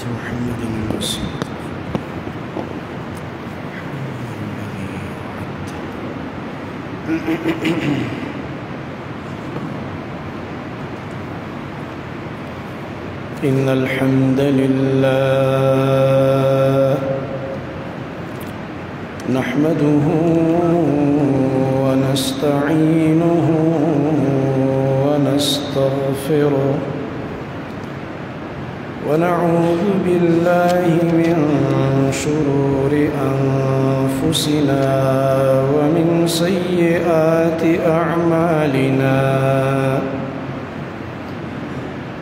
آت محمدا الوسيلة الذي وعدته. إن الحمد لله نحمده ونستعينه ونستغفره ونعوذ بالله من شرور أنفسنا ومن سيئات أعمالنا.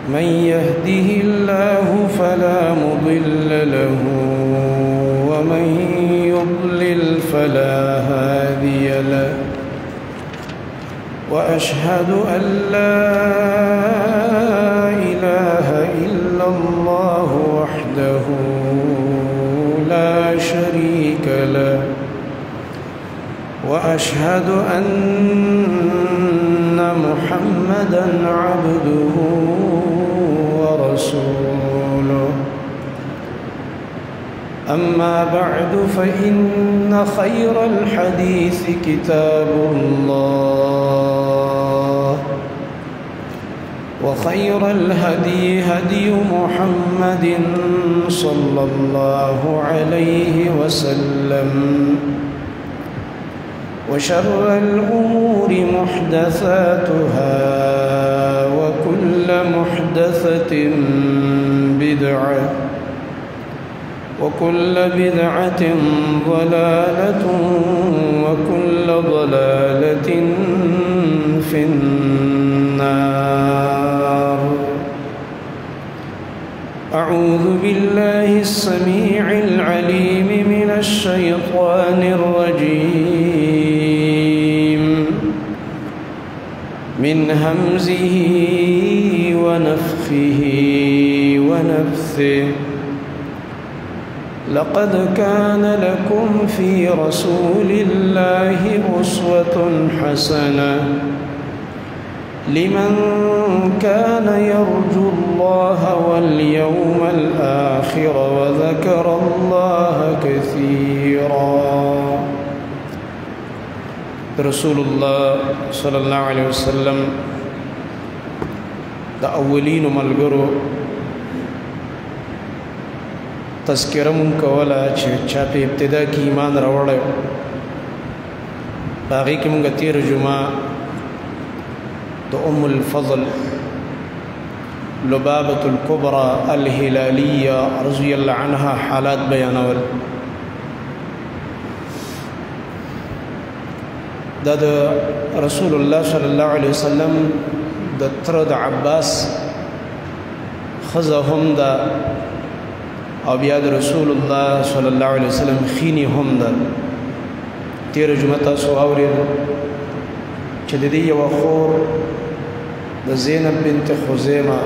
من يهده الله فلا مضل له ومن يضلل فلا هادي له، وأشهد أن لا إله إلا الله وحده لا شريك له، وأشهد أن محمدا عبده ورسوله. أما بعد، فإن خير الحديث كتاب الله، وخير الهدي هدي محمد صلى الله عليه وسلم، وشر الأمور محدثاتها، وكل محدثة بدعة، وكل بدعة ضلالة، وكل ضلالة في النار. أعوذ بالله السميع العليم من الشيطان الرجيم، من همزه ونفخه ونفثه. لقد كان لكم في رسول الله أسوة حسنة لمن كان يرجو الله واليوم الآخر وذكر الله كثيرا. رسول الله صلى الله عليه وسلم د اولین ملګرو تذکره مونږ کوله چې چا په ابتدا کې ایمان راوړی. په هغې کې مونږ تېره جمعه د ام الفضل لبابة الكبرى الهلالية رضي الله عنها حالات بیانول. دا د رسول الله صلی الله علیه وسلم د تره د عباس ښځه هم ده، او بیا د رسول الله صلی الله علیه وسلم خینې هم ده. تېره جمعه تاسو واورېده چې د دې یوه خور د زینب بنت خزیمه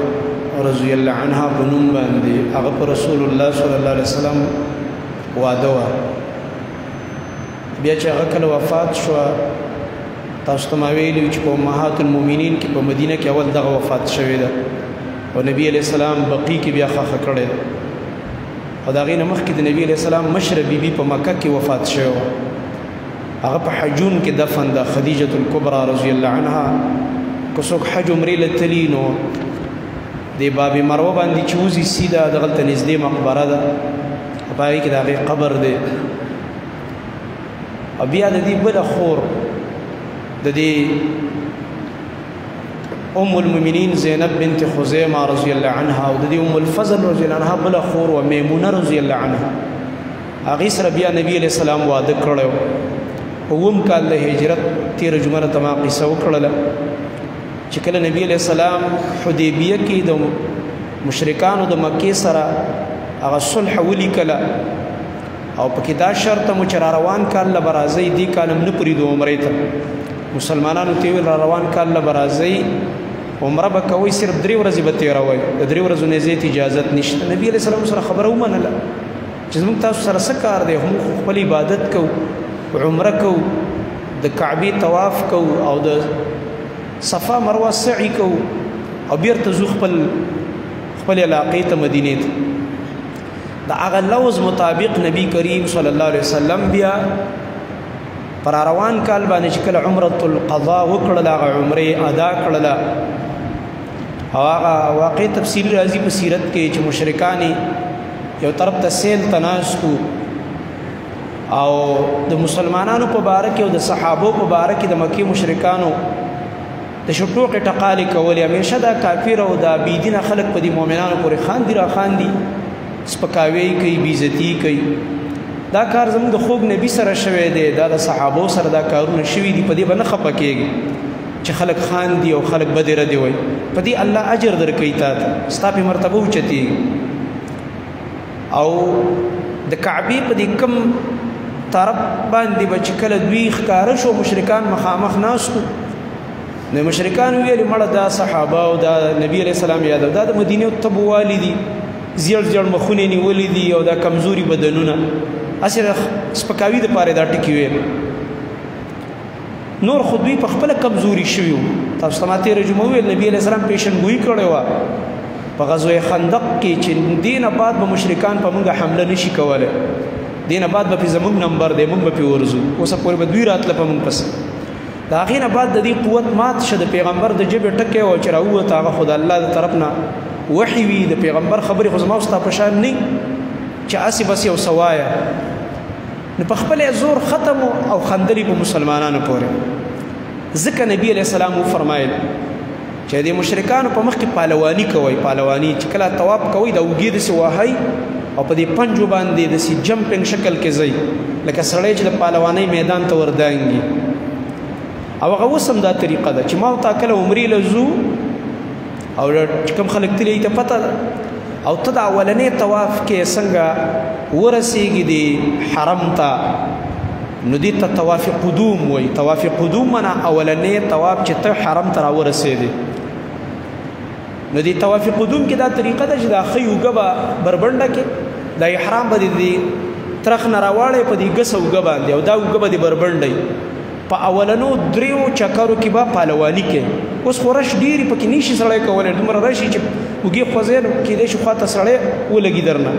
رضی الله عنها په نوم باندې هغه پر رسول الله صلی الله علیه وسلم واده وه. بیا چې هغه کله وفات شوه، تاسو ته ما ویلي چې په امهات المؤمنین کې په مدینه کې اول دغه وفات شوې ده، او نبی علیه السلام بقیع کې بیا ښخه کړې ده. او د هغې نه مخکې د نبی علیه السلام مشره بیبي په مکه کې وفات شوې وه، هغه په حجون کې دفن ده، خدیجة الکبرى رضی الله عنها. که څوک حج عمرې له تلي نو د باب مروه باندې چې وځي سیده دغلته نږدې مقبره ده، په هغې کې د هغې قبر دی. او بیا د دې بله خور د دې ام المؤمنین زینب بنت خزیمه رضی الله عنها، او د دې ام الفضل رضی الله عنها بله خور و میمونه رضی الله عنها، هغې سره بیا نبی علیه السلام واده کړی و. اووم کال د هجرت تېره جمعه ته ما قصه وکړله چې کله نبی علیه السلام حدیبیه کې د مشرکانو د مکې سره هغه صلح ولیکله، او پکې دا شرط مو چې را روان کال له به راځئ، دې کال هم نه پرېږدو عمرې ته. مسلمانانو ته ویل را روان کال له به راځئ، عمره به کوئ، صرف درې ورځې به تېروئ، د درې ورځو نه زیات اجازت نشته. نبی علیه السلام سره خبره ومنله چې زموږ تاسو سره څه کار دی، موږ خو خپل عبادت کوو، عمره کوو، د کعبې طواف کوو، او د صفا مروه سعی کوو، او بیرته ځو خپل خپل علاقې ته مدینې ته. د هغه لوز مطابق نبی کریم صلی الله علیه وسلم بیا پر روان کال باندې چې کله عمره القضاء وکړله، هغه عمره ادا کړله. او هغه واقع تفصیل راځي په سیرت کې چې مشرکان یو طرف ته سیل تناستو او د مسلمانانو په باره کې او د صحابو په باره کې د مکې مشرکانو د شټوقې ټقالې کولې. همیشه دا کافر او دا بېدینه خلک په دې مؤمنانو پورې خاندي را خاندي، سپکاوی کوي، بېعزتي کوي. دا کار زموږ د خوږ نبی سره شوی دی، دا د صحابو سره دا کارونه شوي دي. په دې به نه خفه کېږي چې خلک خاندي او خلک بدې ردې وایي، په دې الله اجر درکوي تا ته، ستا پې مرتبه اوچتېږي. او د کعبې په دې کم طرف باندې به چې کله دوی ښکاره شو، مشرکان مخامخ ناست وو، نو مشرکان ویل مړه دا صحابه او دا نبی علیه السلام یادو، دا د مدینې تبوالي دي، زیړ زیړ مخونه نیولې دي او دا کمزوري بدنونه، هسې سپکاوي دپاره دا ټکي ویل. نور خو دوی په خپله کمزوري شوي وو. تاسو ته ما تېره جمعه وویل نبی علیه السلام پیشنګویي کړې وه په غزوه خندق کې چې دې نه بعد به مشرکان په موږ حمله نشي کولی، دې نه بعد به پې زموږ نمبر دی، موږ به پې ورځو، اوسه پورې به دوی راتله په موږ پسې. د هغې نه بعد د دې قوت مات شه، د پیغمبر د ژبې ټکی و چې راووته، هغه خو د الله د طرف نه وحي وي، د پیغمبر خبرې خو زما او ستا په شان نه چې هسې بس یو څه وایه. نو په خپل زور ختم او خندلې په مسلمانانو پورې. ځکه نبی علیه السلام وفرمایل چې د مشرکانو په مخ کې پهلواني کوئ، پهلواني چې کله طواف کوئ دا اوږې داسې وهئ او په دې پنجو باندې داسې جمپینګ شکل کې ځئ لکه سړی چې د پهلوانۍ میدان ته وردانګي. او هغه اوس هم دا طریقه ده چې ما او تا کله عمرې له ځو او چې کوم خلک تللي ته پته ده، او ته د اولنې طواف کې څنګه ورسېږي دی حرم ته، نو دې ته طواف قدوم وایي. طواف قدوم معنا اولنې طواف چې ته حرم ته راورسېدې. نو دې طواف قدوم کې دا طریقه ده چې دا ښۍ اوږه به بربنډه کې، دا احرام به دې ترخ نه راواړی په دې ګسه اوږه باندې، او دا اوږه به دې بربنډه وي. په اولنو دریو چکرو کې به پهلواني کوي. اوس خو رش ډېرې پکې نشي سړی کولی، دومره رشي چې اوږې خوځې نو کېدای شي خواته سړی ولګي درنه،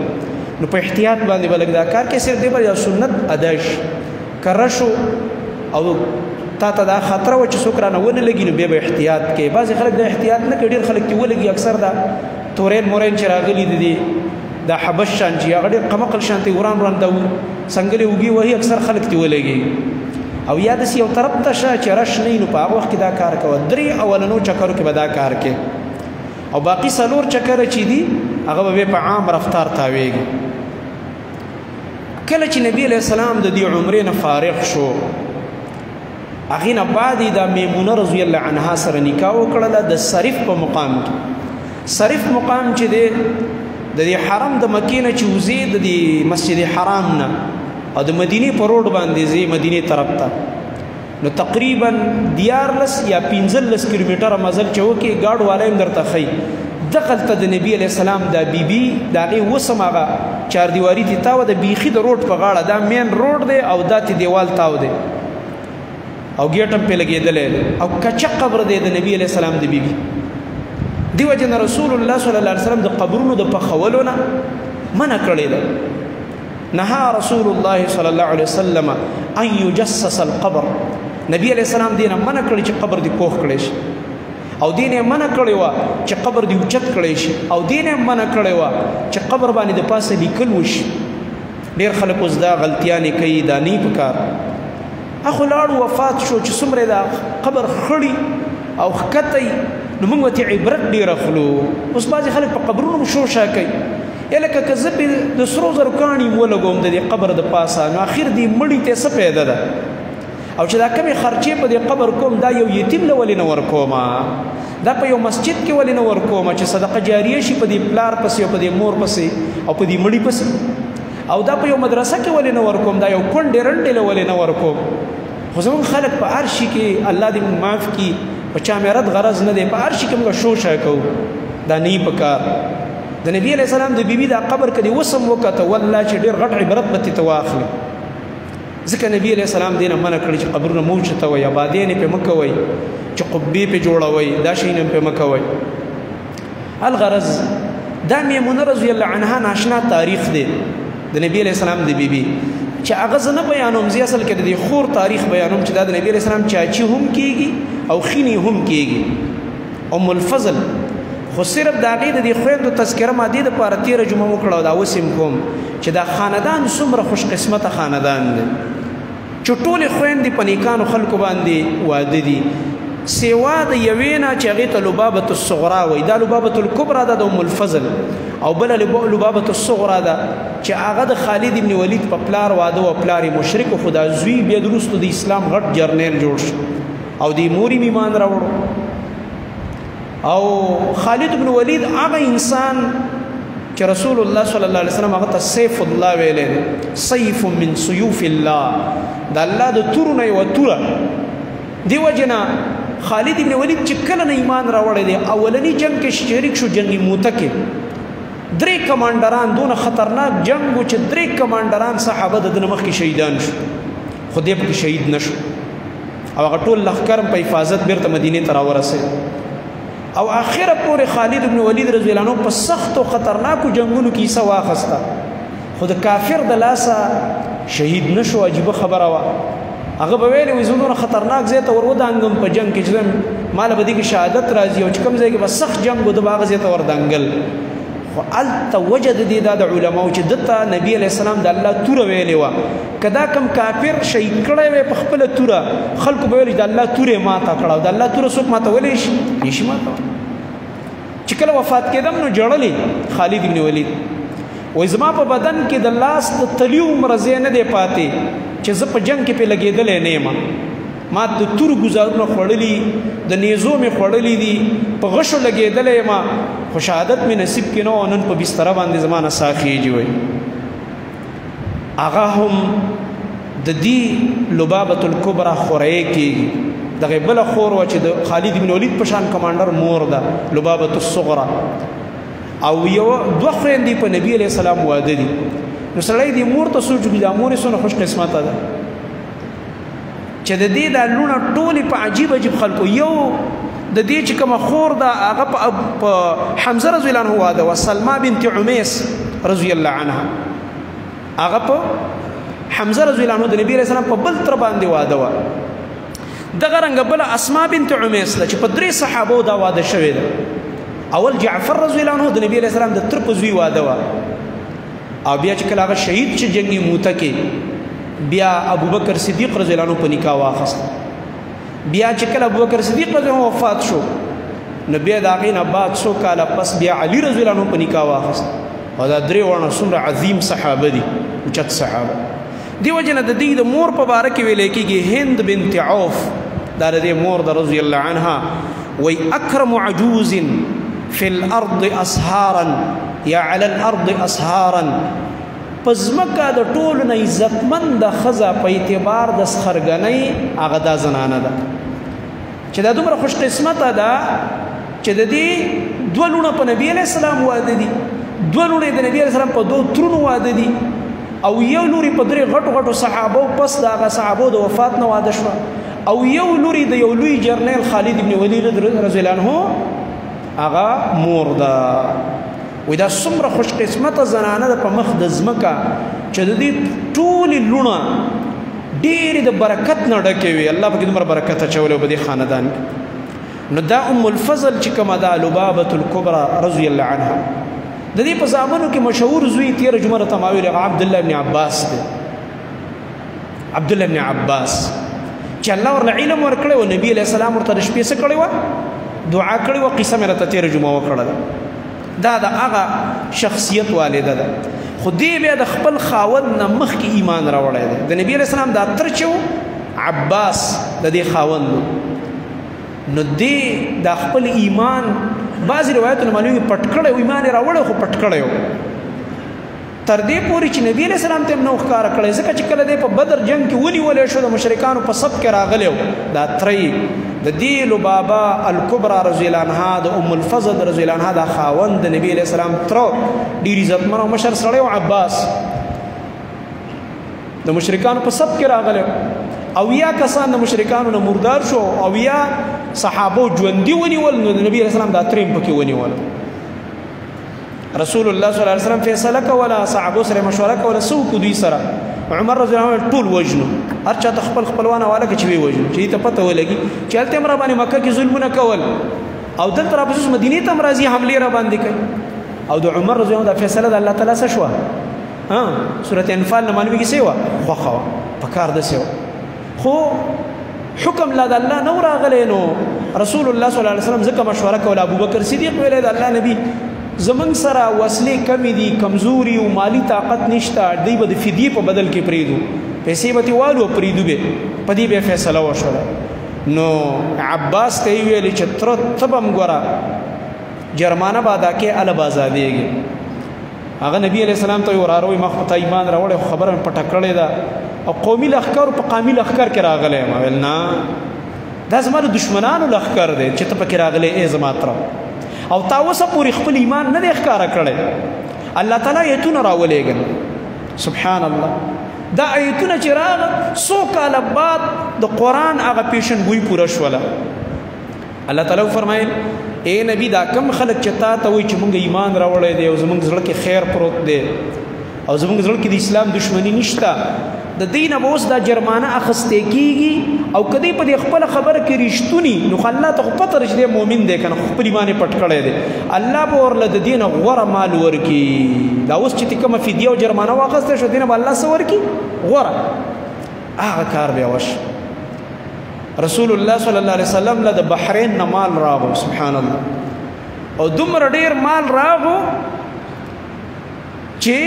نو په احتیاط باندې به لږ دا کار کوي، صرف دې به یو سنت ادا شي. که رشو او تا ته دا خطر وه چې څوک رانه ونه لګي نو بیا به احتیاط کوي. بعضې خلک دا احتیاط نه کوي، ډېر خلک ترې ولګي. اکثر دا تورین مورین چې راغلي دي دا حبش شان چې هغه ډېر قمقل شان ته وران وران دا څنګلې اوږې وهي، اکثر خلک ترې ولګي. او یا داسې یو طرف ته شه چې رش نه وي، نو په هغه وخت کې دا کار کوه. درې اولنو چکرو کې به دا کار کوي، او باقي څلور چکره چې دي هغه به په عام رفتار تاویږي. کله چې نبی علیه السلام د دې عمرې نه فارغ شو، هغې نه بعد یې دا میمونه رضی الله عنها سره نکاح وکړله د صرف په مقام کې. صرف مقام چې دی د دې حرم د مکې نه چې وځې د دې مسجد حرام نه او د مدینې په روډ باندې ځې مدینې طرف ته، نو تقریبا 14 یا 15 کیلومتره مزل چې وکړې، ګاډو والا هم درته ښیي. دغلته د نبی علیه السلام دا بیبي د هغې اوس هم هغه چاردیواري تې تاوه د بیخي د روډ په غاړه، دا مین روډ دی او دا تې دیوال تاو دی او ګیټ هم پرې لګېدلی دی، او کچه قبر دی د نبی علیه السلام د بیبي. دې وجې نه رسول الله صلی الله علیه وسلم د قبرونو د پخولو نه منع کړې ده. نهى رسول الله صلی الله علیه وسلم ان يجسس القبر. نبی علیه السلام دې نه منع کړې چې قبر دې پوخ کړی شي، او دې نه منع کړې وه چې قبر دې اوچت کړی شي، او دې نه منع کړې وه چې قبر باندې د پاسه لیکل وشي. ډېر خلک اوس دا غلطیانې کوي، دا نه پکار. اخو لاړ وفات شو چې څومره دا قبر خړي او ښکته نو موږ ورته عبرت ډېر اخلو. اوس بعضې خلک په قبرونو شوشا کوي، لکه که زه پې د سرو زرو کاڼي ولګوم د دې قبر د پاسه، نو اخر دې مړي ته څه پیدا ده؟ او چې دا کمې خرچې په دې قبر کوم، دا یو یتیم له ولې نه ورکومه، دا په یو مسجد کې ولې نه ورکومه چې صدقه جاریه شي په دې پلار پسې او په دې مور پسې او په دې مړي پسې؟ او دا په یو مدرسه کې ولې نه ورکوم، دا یو کونډې رنډې له ولې نه ورکوم؟ خو زموږ خلک په هر شي کې، الله دې موږ معاف کړي، په چا مې رد غرض نه دی، په هر شي کې موږ شوشه کوو، دا نه په کار. د نبی علیه السلام د بیبي دا قبر که دې اوس هم وکته، والله چې ډېر غټ عبرت به ترې ته واخلې. ځکه نبی علیه السلام دې نه منع کړی چې قبرونه مه اوچتوئ، آبادیانې پرې مه کوئ، چې قبې پرې جوړوئ، دا شیونه هم پرې مه کوئ. الغرض دا میمونه رضی الله عنها ناشنا تاریخ دی د نبی علیہ السلام د بیبي چې هغه زه نه بیانوم، زه اصل کې د دې خور تاریخ بیانوم چې دا د نبی علیہ السلام چاچی هم کیږي او خینی هم کیږي. ام الفضل خو صرف د هغې د دې خویندو تذکره ما دې دپاره تېره جمعه وکړه او دا اوس هم کوم چې دا خاندان څومره خوش قسمته خاندان دی چې ټولې خویندې په نیکانو خلکو باندې واده دي، سیوا د یوې نه چې هغې ته لبابة الصغرا وایي. دا لبابة الکبرا ده د ام الفضل، او بله لبابة الصغرا ده چې هغه د خالد ابن ولید په پلار واده و، پلار یې مشرک و، خو دا زوی بیا وروسته د اسلام غټ جرنیل جوړ شو او د مور یې ایمان راوړو. او خالد ابن ولید هغه انسان چې رسول الله صلی الله علیه وسلم هغه ته سیف الله ویلی دی، سیف من سیوف الله، د الله د تورو نه یوه توره. دې وجې نه خالد ابن ولید چې کله نه ایمان راوړی دی، اولني جنګ کې شریک شو، جنګ موته کې درې کمانډران، دونه خطرناک جنګ و چې درې کمانډران صحابه د ده نه مخکې شهیدان شو، خو دی پکې شهید نه شو او هغه ټول لښکر په حفاظت بیرته مدینې ته راورسېد. او اخره پورې خالد ابن ولید رضی الله عنه په سختو خطرناکو جنگونو کې حصه واخیسته، خو د کافر د لاسه شهید نه شو. عجیبه خبره وه. هغه به ویلې وي زه دومره خطرناک ځای ته ور ودانګم په جنګ کې چې ما له به دې کې شهادت راځي، او چې کوم ځای کې به سخت جنګ و ده به هغه ځای ته وردانګل. خو هلته وجه د دې دا د علماو چې ده ته نبي علیه السلام د الله توره ویلې وه، که دا کوم کافر شهید کړی وی په خپله توره، خلکو به ویل چې د الله توره یې ماته کړه، او د الله توره څوک ماتولی شي؟ نشي ماتولی. چې کله وفات کېدم نو ژړلې خالد ابن ولید، وایي زما په بدن کې د لاس د تلي عمره ځای نه دی پاتې چې زه په جنګ کې پرې لګېدلی نه یم. ما د تورو ګزارونه خوړلي، د نیزو مې خوړلي دي، په غشو لګېدلی یم، خو شهادت مې نصیب کې نه و، نن په بستره باندې زما نه ساه خېږي. وایي هغه هم د دې لبابة الکبرا خورې کېږي. دغه بله خور وه چې د خالد بن ولید په شان کمانډر مور ده، لبابة الصغرا. او یو دوه خویندې په نبی علیه السلام واده دي. نو سړی دې مور ته سوچ وکړي دا مور یې څونه خوش قسمته ده چې د دې دا لوڼه ټولې په عجیب عجیب خلکو. یو د دې چې کومه خور ده هغه په حمزه رضی الله عنه واده وه، سلما بنت عمیس رضی الله عنها، هغه په حمزه رضی الله عنه د نبی علیه السلام په بل تر باندې واده وه. دغه رنګه بله اسما بنت عمیس ده چې په درې صحابو دا واده شوې ده. اول جعفر رضی الله عنه د نبی علیه السلام د تر په زوی واده وه، او بیا چې کله هغه شهید چې جنګي موته کې بیا ابوبکر صدیق رضی الله عنه په نکاح واخیست. بیا چې کله ابوبکر صدیق رضی الله عنه وفات شو نو بیا د هغې نه بعد څو کاله پس بیا علی رضی الله عنه په نکاح واخیست. او دا درې واړه څومره عظیم صحابه دي، اوچت صحابه. دې وجې نه د دې د مور په باره کې ویلی کېږي هند بنت عوف، دا د دې مور ده رضی الله عنها، وایي اکرم عجوز فی الارض اسهارا یا علی الارض اسهارا، په ځمکه د ټولو نه عزتمنده ښځه په اعتبار د سخرګنۍ هغه دا زنانه ده چې دا دومره خوش قسمته ده چې د دې دوه لوڼه په نبي علیه السلام واده دي، دوه لوڼه د نبي علیه السلام په دوو ترونو واده دي، او یو لوري په درې غټو غټو صحابو پس د هغه صحابو د وفات نه واده شوه، او یو لوري د یو لوی جرنیل خالد ابن ولید رضی الله عنه هغه مور ده. وایي دا څومره خوش قسمته زنانه ده په مخ د ځمکه چې د دې ټولې لوڼه ډېرې د برکت نه ډکې وي، الله پکې دومره برکت اچولی په دې خاندان کې. نو دا ام الفضل چې کومه ده لبابة الکبرى رضی الله عنها، د دې په زامنو کې مشهور زوی تېره جمعه راته ما ویل هغه عبدالله ابن عباس دی. عبدالله ابن عباس چې الله ورله علم ورکړی و، نبي علیه السلام ورته د شپې څه کړې وه؟ دعا کړې وه. قصه مې راته تېره جمعه وکړله. دا د هغه شخصیت والده ده، خو دې بیا د خپل خاوند نه مخکې ایمان راوړی دی. د نبي علیه السلام دا تر چې و عباس د دې خاوند و، نو دې دا خپل ایمان بعضې روایتونه معلومېږي پټ کړی و، ایمان یې راوړی خو پټ کړی و، تر دې پورې چې نبی علیه السلام ته هم نه و ښکاره کړی. ځکه چې کله دی په بدر جنګ کې ونیولی شو، د مشرکانو په صف کې راغلی و، دا تری د دې لبابه الکبرى رضی الله عنها د ام الفضل رضی الله عنها دا خاوند د نبی علیه السلام تر ډېر عزتمن او مشر سړی و عباس، د مشرکانو په صف کې راغلی او یا کسان د مشرکانو نه مردار شو او یا صحابو ژوندي ونیول، نو د نبی علیه السلام دا تریم پکې ونیول. رسول الله صلی الله علیه وسلم فیصله کوله، صحابه سره مشوره کوله، سو کو دوی سره عمر رضی الله عنه ټول وجنو، هر چا ته خپل خپلوان حواله کې چې وی وجنو، چې ته پته ولګي چې هلته هم را باندې مکه کې ظلمونه کول او دلته را پسې مدینه ته هم راځي حملې را باندې کوي. او د عمر رضی الله عنه فیصله د الله تعالی څخه شوه. ها سورته انفال نه معلومیږي سیوا خوخه پکار د سیوا، خو حکم لا د الله نو راغلی. نو رسول الله صلی الله علیه وسلم ځکه مشوره کوله، ابوبکر صدیق ویلی د الله نبی زمنګ سره وسلې کمی دي، کمزوري او مالی طاقت نشته، دی به د فدیې په بدل کې پریدو، پیسې به ترې والو پریدو به، په دې به فیصله وشوله. نو عباس ته یې ویل چې تره ته به هم ګوره جرمانه به ادا کې، هله به ازادېږي. هغه نبی علیه السلام ته وراره وایي ما خو تا ایمان راوړی، خو خبره مې پټه کړې ده او قومي لښکر په قامي لښکر کې راغلی یم. ویل نه، دا زما د دښمنانو لښکر دی چې ته پکې راغلی ای زما تره، او تا اوسه پورې خپل ایمان نه دی ښکاره کړی. الله تعالی ایتونه راولېږل. سبحان الله، دا ایتونه چې راغله څو کاله بعد د قرآن هغه پیشنګویي پوره شوله. الله تعالی فرمایل اے نبی، دا کم خلک چې تا ته وایي چې مونږ ایمان راوړی دی او زمونږ زړه کې خیر پروت دی او زمونږ زړه کې د اسلام دښمني نشته، د دې نه به اوس دا جرمانه اخیستې کېږي، او که دی په دې خپله خبره کې رښتوني نو خو الله ته خو پته ده چې دی مؤمن دی که نه، خو خپل ایمان یې پټ کړی دی، الله به ورله د دې نه غوره مال ورکړي. دا اوس چې کومه فدیه او جرمانه واخیستی شو، دې نه به الله څه ورکړي؟ غوره. هغه کار بیا وشو. رسول الله صلی الله علیه وسلم له د بحرین نه مال راغو. سبحان الله، او دومره ډیر مال راغو چې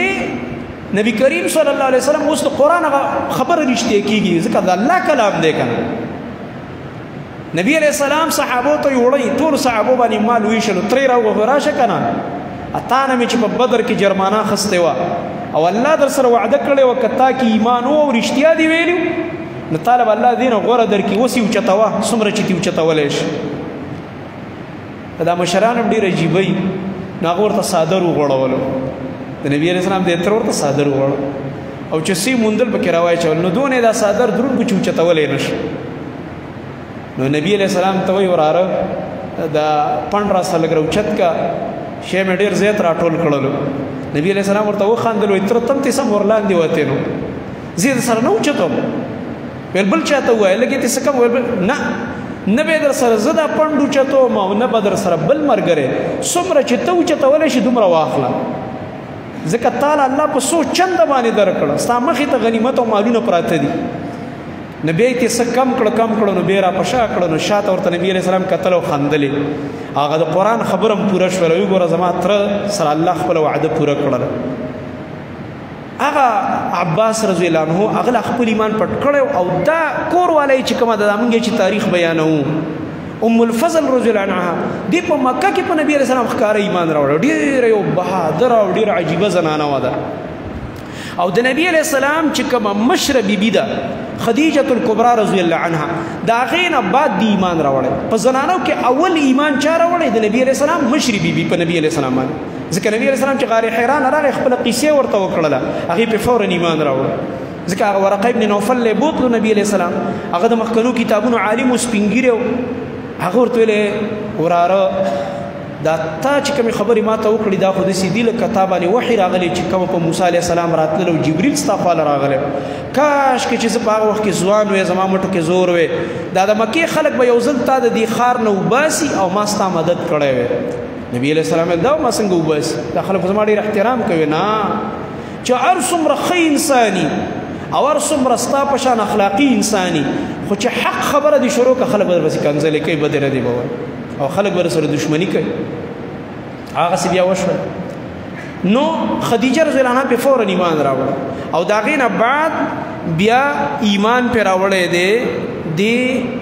نبی کریم صلی الله علیه وسلم اوس د قرآن هغه خبره رښتیا کیږي، ځکه د الله کلام دی کنه. نبی علیہ السلام صحابو ته وړي، ټول صحابو باندې مال ویشلو، ترې راوغو راشه کنه، اتا نه مې چې په بدر کې جرمانه اخیستې وه او الله در سره وعده کړې وه که تا کې ایمان و او رښتیا دې ویلي نو طالب الله دې نه غوره درکړي، اوس یې اوچتوه څومره چې ترې اوچتولی شي. دا مشران هم ډېر عجیبه وي، نو هغه ورته څادر وغوړولو، د نبی علیه السلام د تر ورته څادر وغوړو او چې سی موندل پکې راواچول، نو دونه دا څادر دروند کو چې اوچتولی نه شو. نو نبی علیه السلام ته وایي وراره دا پنډ را سره لږ راوچت که، شی مې ډېر زیات راټول کړلو. نبی علیه السلام ورته وخندل، وایي تره تم تې سم ورلاندې وتې، نو زه یې سره نه اوچتوم. ویل بل چاته ووایه، لږ یې ترې څه کم ویل نه، نه به در سره زه دا پنډ اوچتوم او نه به در سره بل ملګری، څومره چې ته اوچتولی شي دومره واخله، ځکه تاله الله په څو چنده باندې درکړه، ستا مخې ته غنیمت او مالونه پراته دي. نو بیا یې ترې څه کم کړه کم کړه، نو بیا را په شا کړه، نو شاته ورته نبی علیه السلام کتل او خندلې. هغه د قرآن خبره هم پوره شوله، وګوره زما تره سره الله خپله وعده پوره کړله. هغه عباس رضی الله عنه هغه لا خپل ایمان پټ کړی او دا کور والا یې چې کومه ده، دا مونږ چې تاریخ بیانوو، ام الفضل رضی الله عنها دې په مکه کې په نبی علیه السلام ښکاره ایمان راوړ، ډېره یو بهادره او ډېره عجیبه زنانه وه ده. او د نبی علیه السلام چې کومه مشره بیبي ده خدیجه الکبرى رضی الله عنها، د هغې نه بعد دی ایمان راوړی. په زنانو کې اول ایمان چا راوړی؟ د نبی علیه السلام مشرې بیبي په نبی علیه السلام باندې، ځکه نبی علیه السلام چې غار حرا نه راغی خپله قصې ورته وکړله، هغې پې فورا ایمان راوړ، ځکه هغه ورقه ابن نوفل له بوتلو نبی علیه السلام، هغه د مخکنو کتابونو عالم و سپینږیری و، هغه ورته ویلې وراره دا تا چې کومې خبرې ما ته وکړې دا خو داسې دي لکه تا باندې وحي راغلی چې کومه په موسی علیه السلام راتلل او جبریل ستا خواله راغلی، کاش کې چې زه په هغه وخت کې ځوان وی، زما مټو کې زور وی، دا د مکې خلک به یو ځل تا د دې ښار نه وباسي او ما ستا مدد کړی وی. نبی علیه السلام دا ما څنګه وباسي، دا خلک زما ډېر احترام کوي، نه چې هر څومره ښه انساني او هر څومره ستا په شان اخلاقي انساني، خو چې حق خبره دې شروع که خلک به درپسې کنځلې کوي، بدې ردې به وایي او خلک به سره دښمني کوي. هغسې بیا وشول. نو خدیجه رضی الله عنها پې فورا ایمان راوړ او د هغې نه بعد بیا ایمان پې راوړی دی دی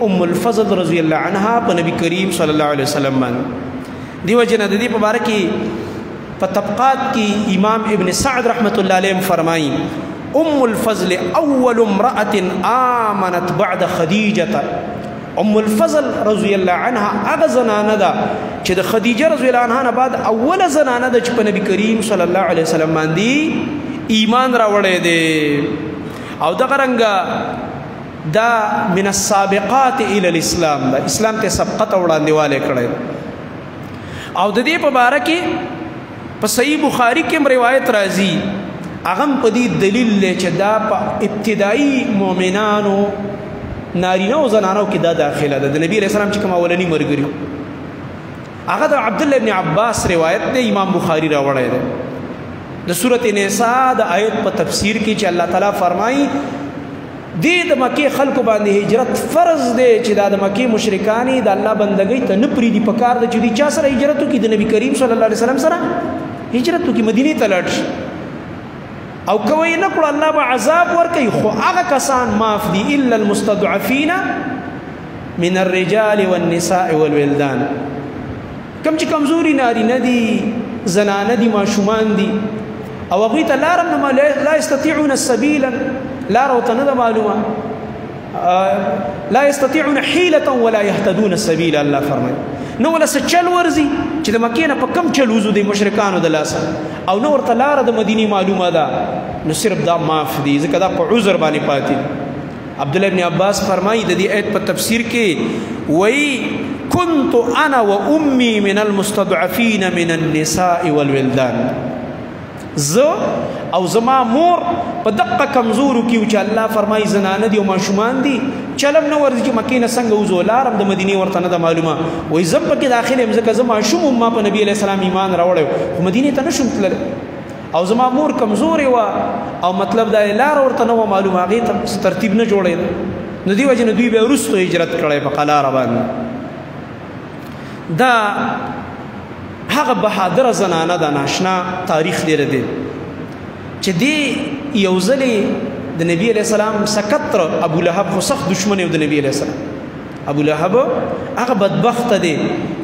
ام الفضل رضی الله عنها په نبی کریم صلی الله علیه وسلم باندې. دې وجې نه د دې په باره کې په طبقات کې امام ابن سعد رحمت الله علیه فرمایي ام الفضل اول امرأة آمنت بعد خدیجة. ام الفضل رضی الله عنها هغه زنانه ده چې د خدیجه رضی الله عنها نه بعد اوله زنانه ده چې په نبی کریم صلی الله علیه وسلم باندې ایمان راوړی دی. او دغه رنګه دا من السابقات الى الاسلام ده، اسلام ته سبقت وړاندې والی کړی. او د دې په باره کې په صحیح بخاری کې روایت راځي، هغه په دې دلیل دی چې دا په ابتدایي مؤمنانو نارینه او زنانو کې دا داخله ده. د نبی علیہ السلام چې کوم اولنی مرګري، هغه د عبد الله ابن عباس روایت دی، امام بخاری راوړی دی د سورته نساء د آیت په تفسیر کې چې الله تعالی فرمایي دې د مکه خلکو باندې هجرت فرض دی، چې دا د مکه مشرکانی د الله بندګۍ ته نه پریدي، په کار ده چې دې چا سره هجرت وکړي؟ د نبی کریم صلی الله علیه وسلم سره هجرت وکړي، مدینه ته لاړ شي. او کوي نه کړو الله به عذاب ورکوي، خو هغه کسان معاف دي الا المستضعفین من الرجال والنساء والولدان، کم چې کمزوري نارینه دي، زنانه دي، ماشومان دي، او هغوی ته لار هم نه، لا یستطیعون السبیل، لار ورته نه ده معلومه، لا یستطیعون حیلة ولا یهتدون السبیل. الله فرمایي نو ولا څه چل ورځي چې د مکې نه په کم چل وځو د مشرکانو د لاسه، او نو ورته لاره د مدینې معلومه ده، نو صرف دا معاف دي، ځکه دا په عذر باندې پاتې. عبد الله ابن عباس فرمایي د دې آیت په تفسیر کې وایي كنت انا وامي من المستضعفين من النساء والولدان، زه او زما مور په دقه کمزورو کې چې الله فرمایي زنانه دي او ماشومان دي، چلم نه ورځي چې مکې نه څنګه وځو، لارم د مدینې ورته نه ده معلومه، وایي زه پکې داخل یم، ځکه زه ماشوم وم، ما په نبی علیه السلام ایمان راوړی خو مدینې ته نه شم تللی، او زما مور کمزورې وه، او مطلب دا لار ورته نه وه معلومه، هغې ته څه ترتیب نه جوړېده، نو دې وجې نه دوی بیا وروستو هجرت کړی په قلاره باندې. دا هغه بهادره زنانه ده، ناشنا تاریخ لري دی چې دی یو ځلې د نبی علیه السلام سکتر ابو لهب، خو سخت دشمن یو د نبی علیه السلام. ابو لهب هغه بدبخت دی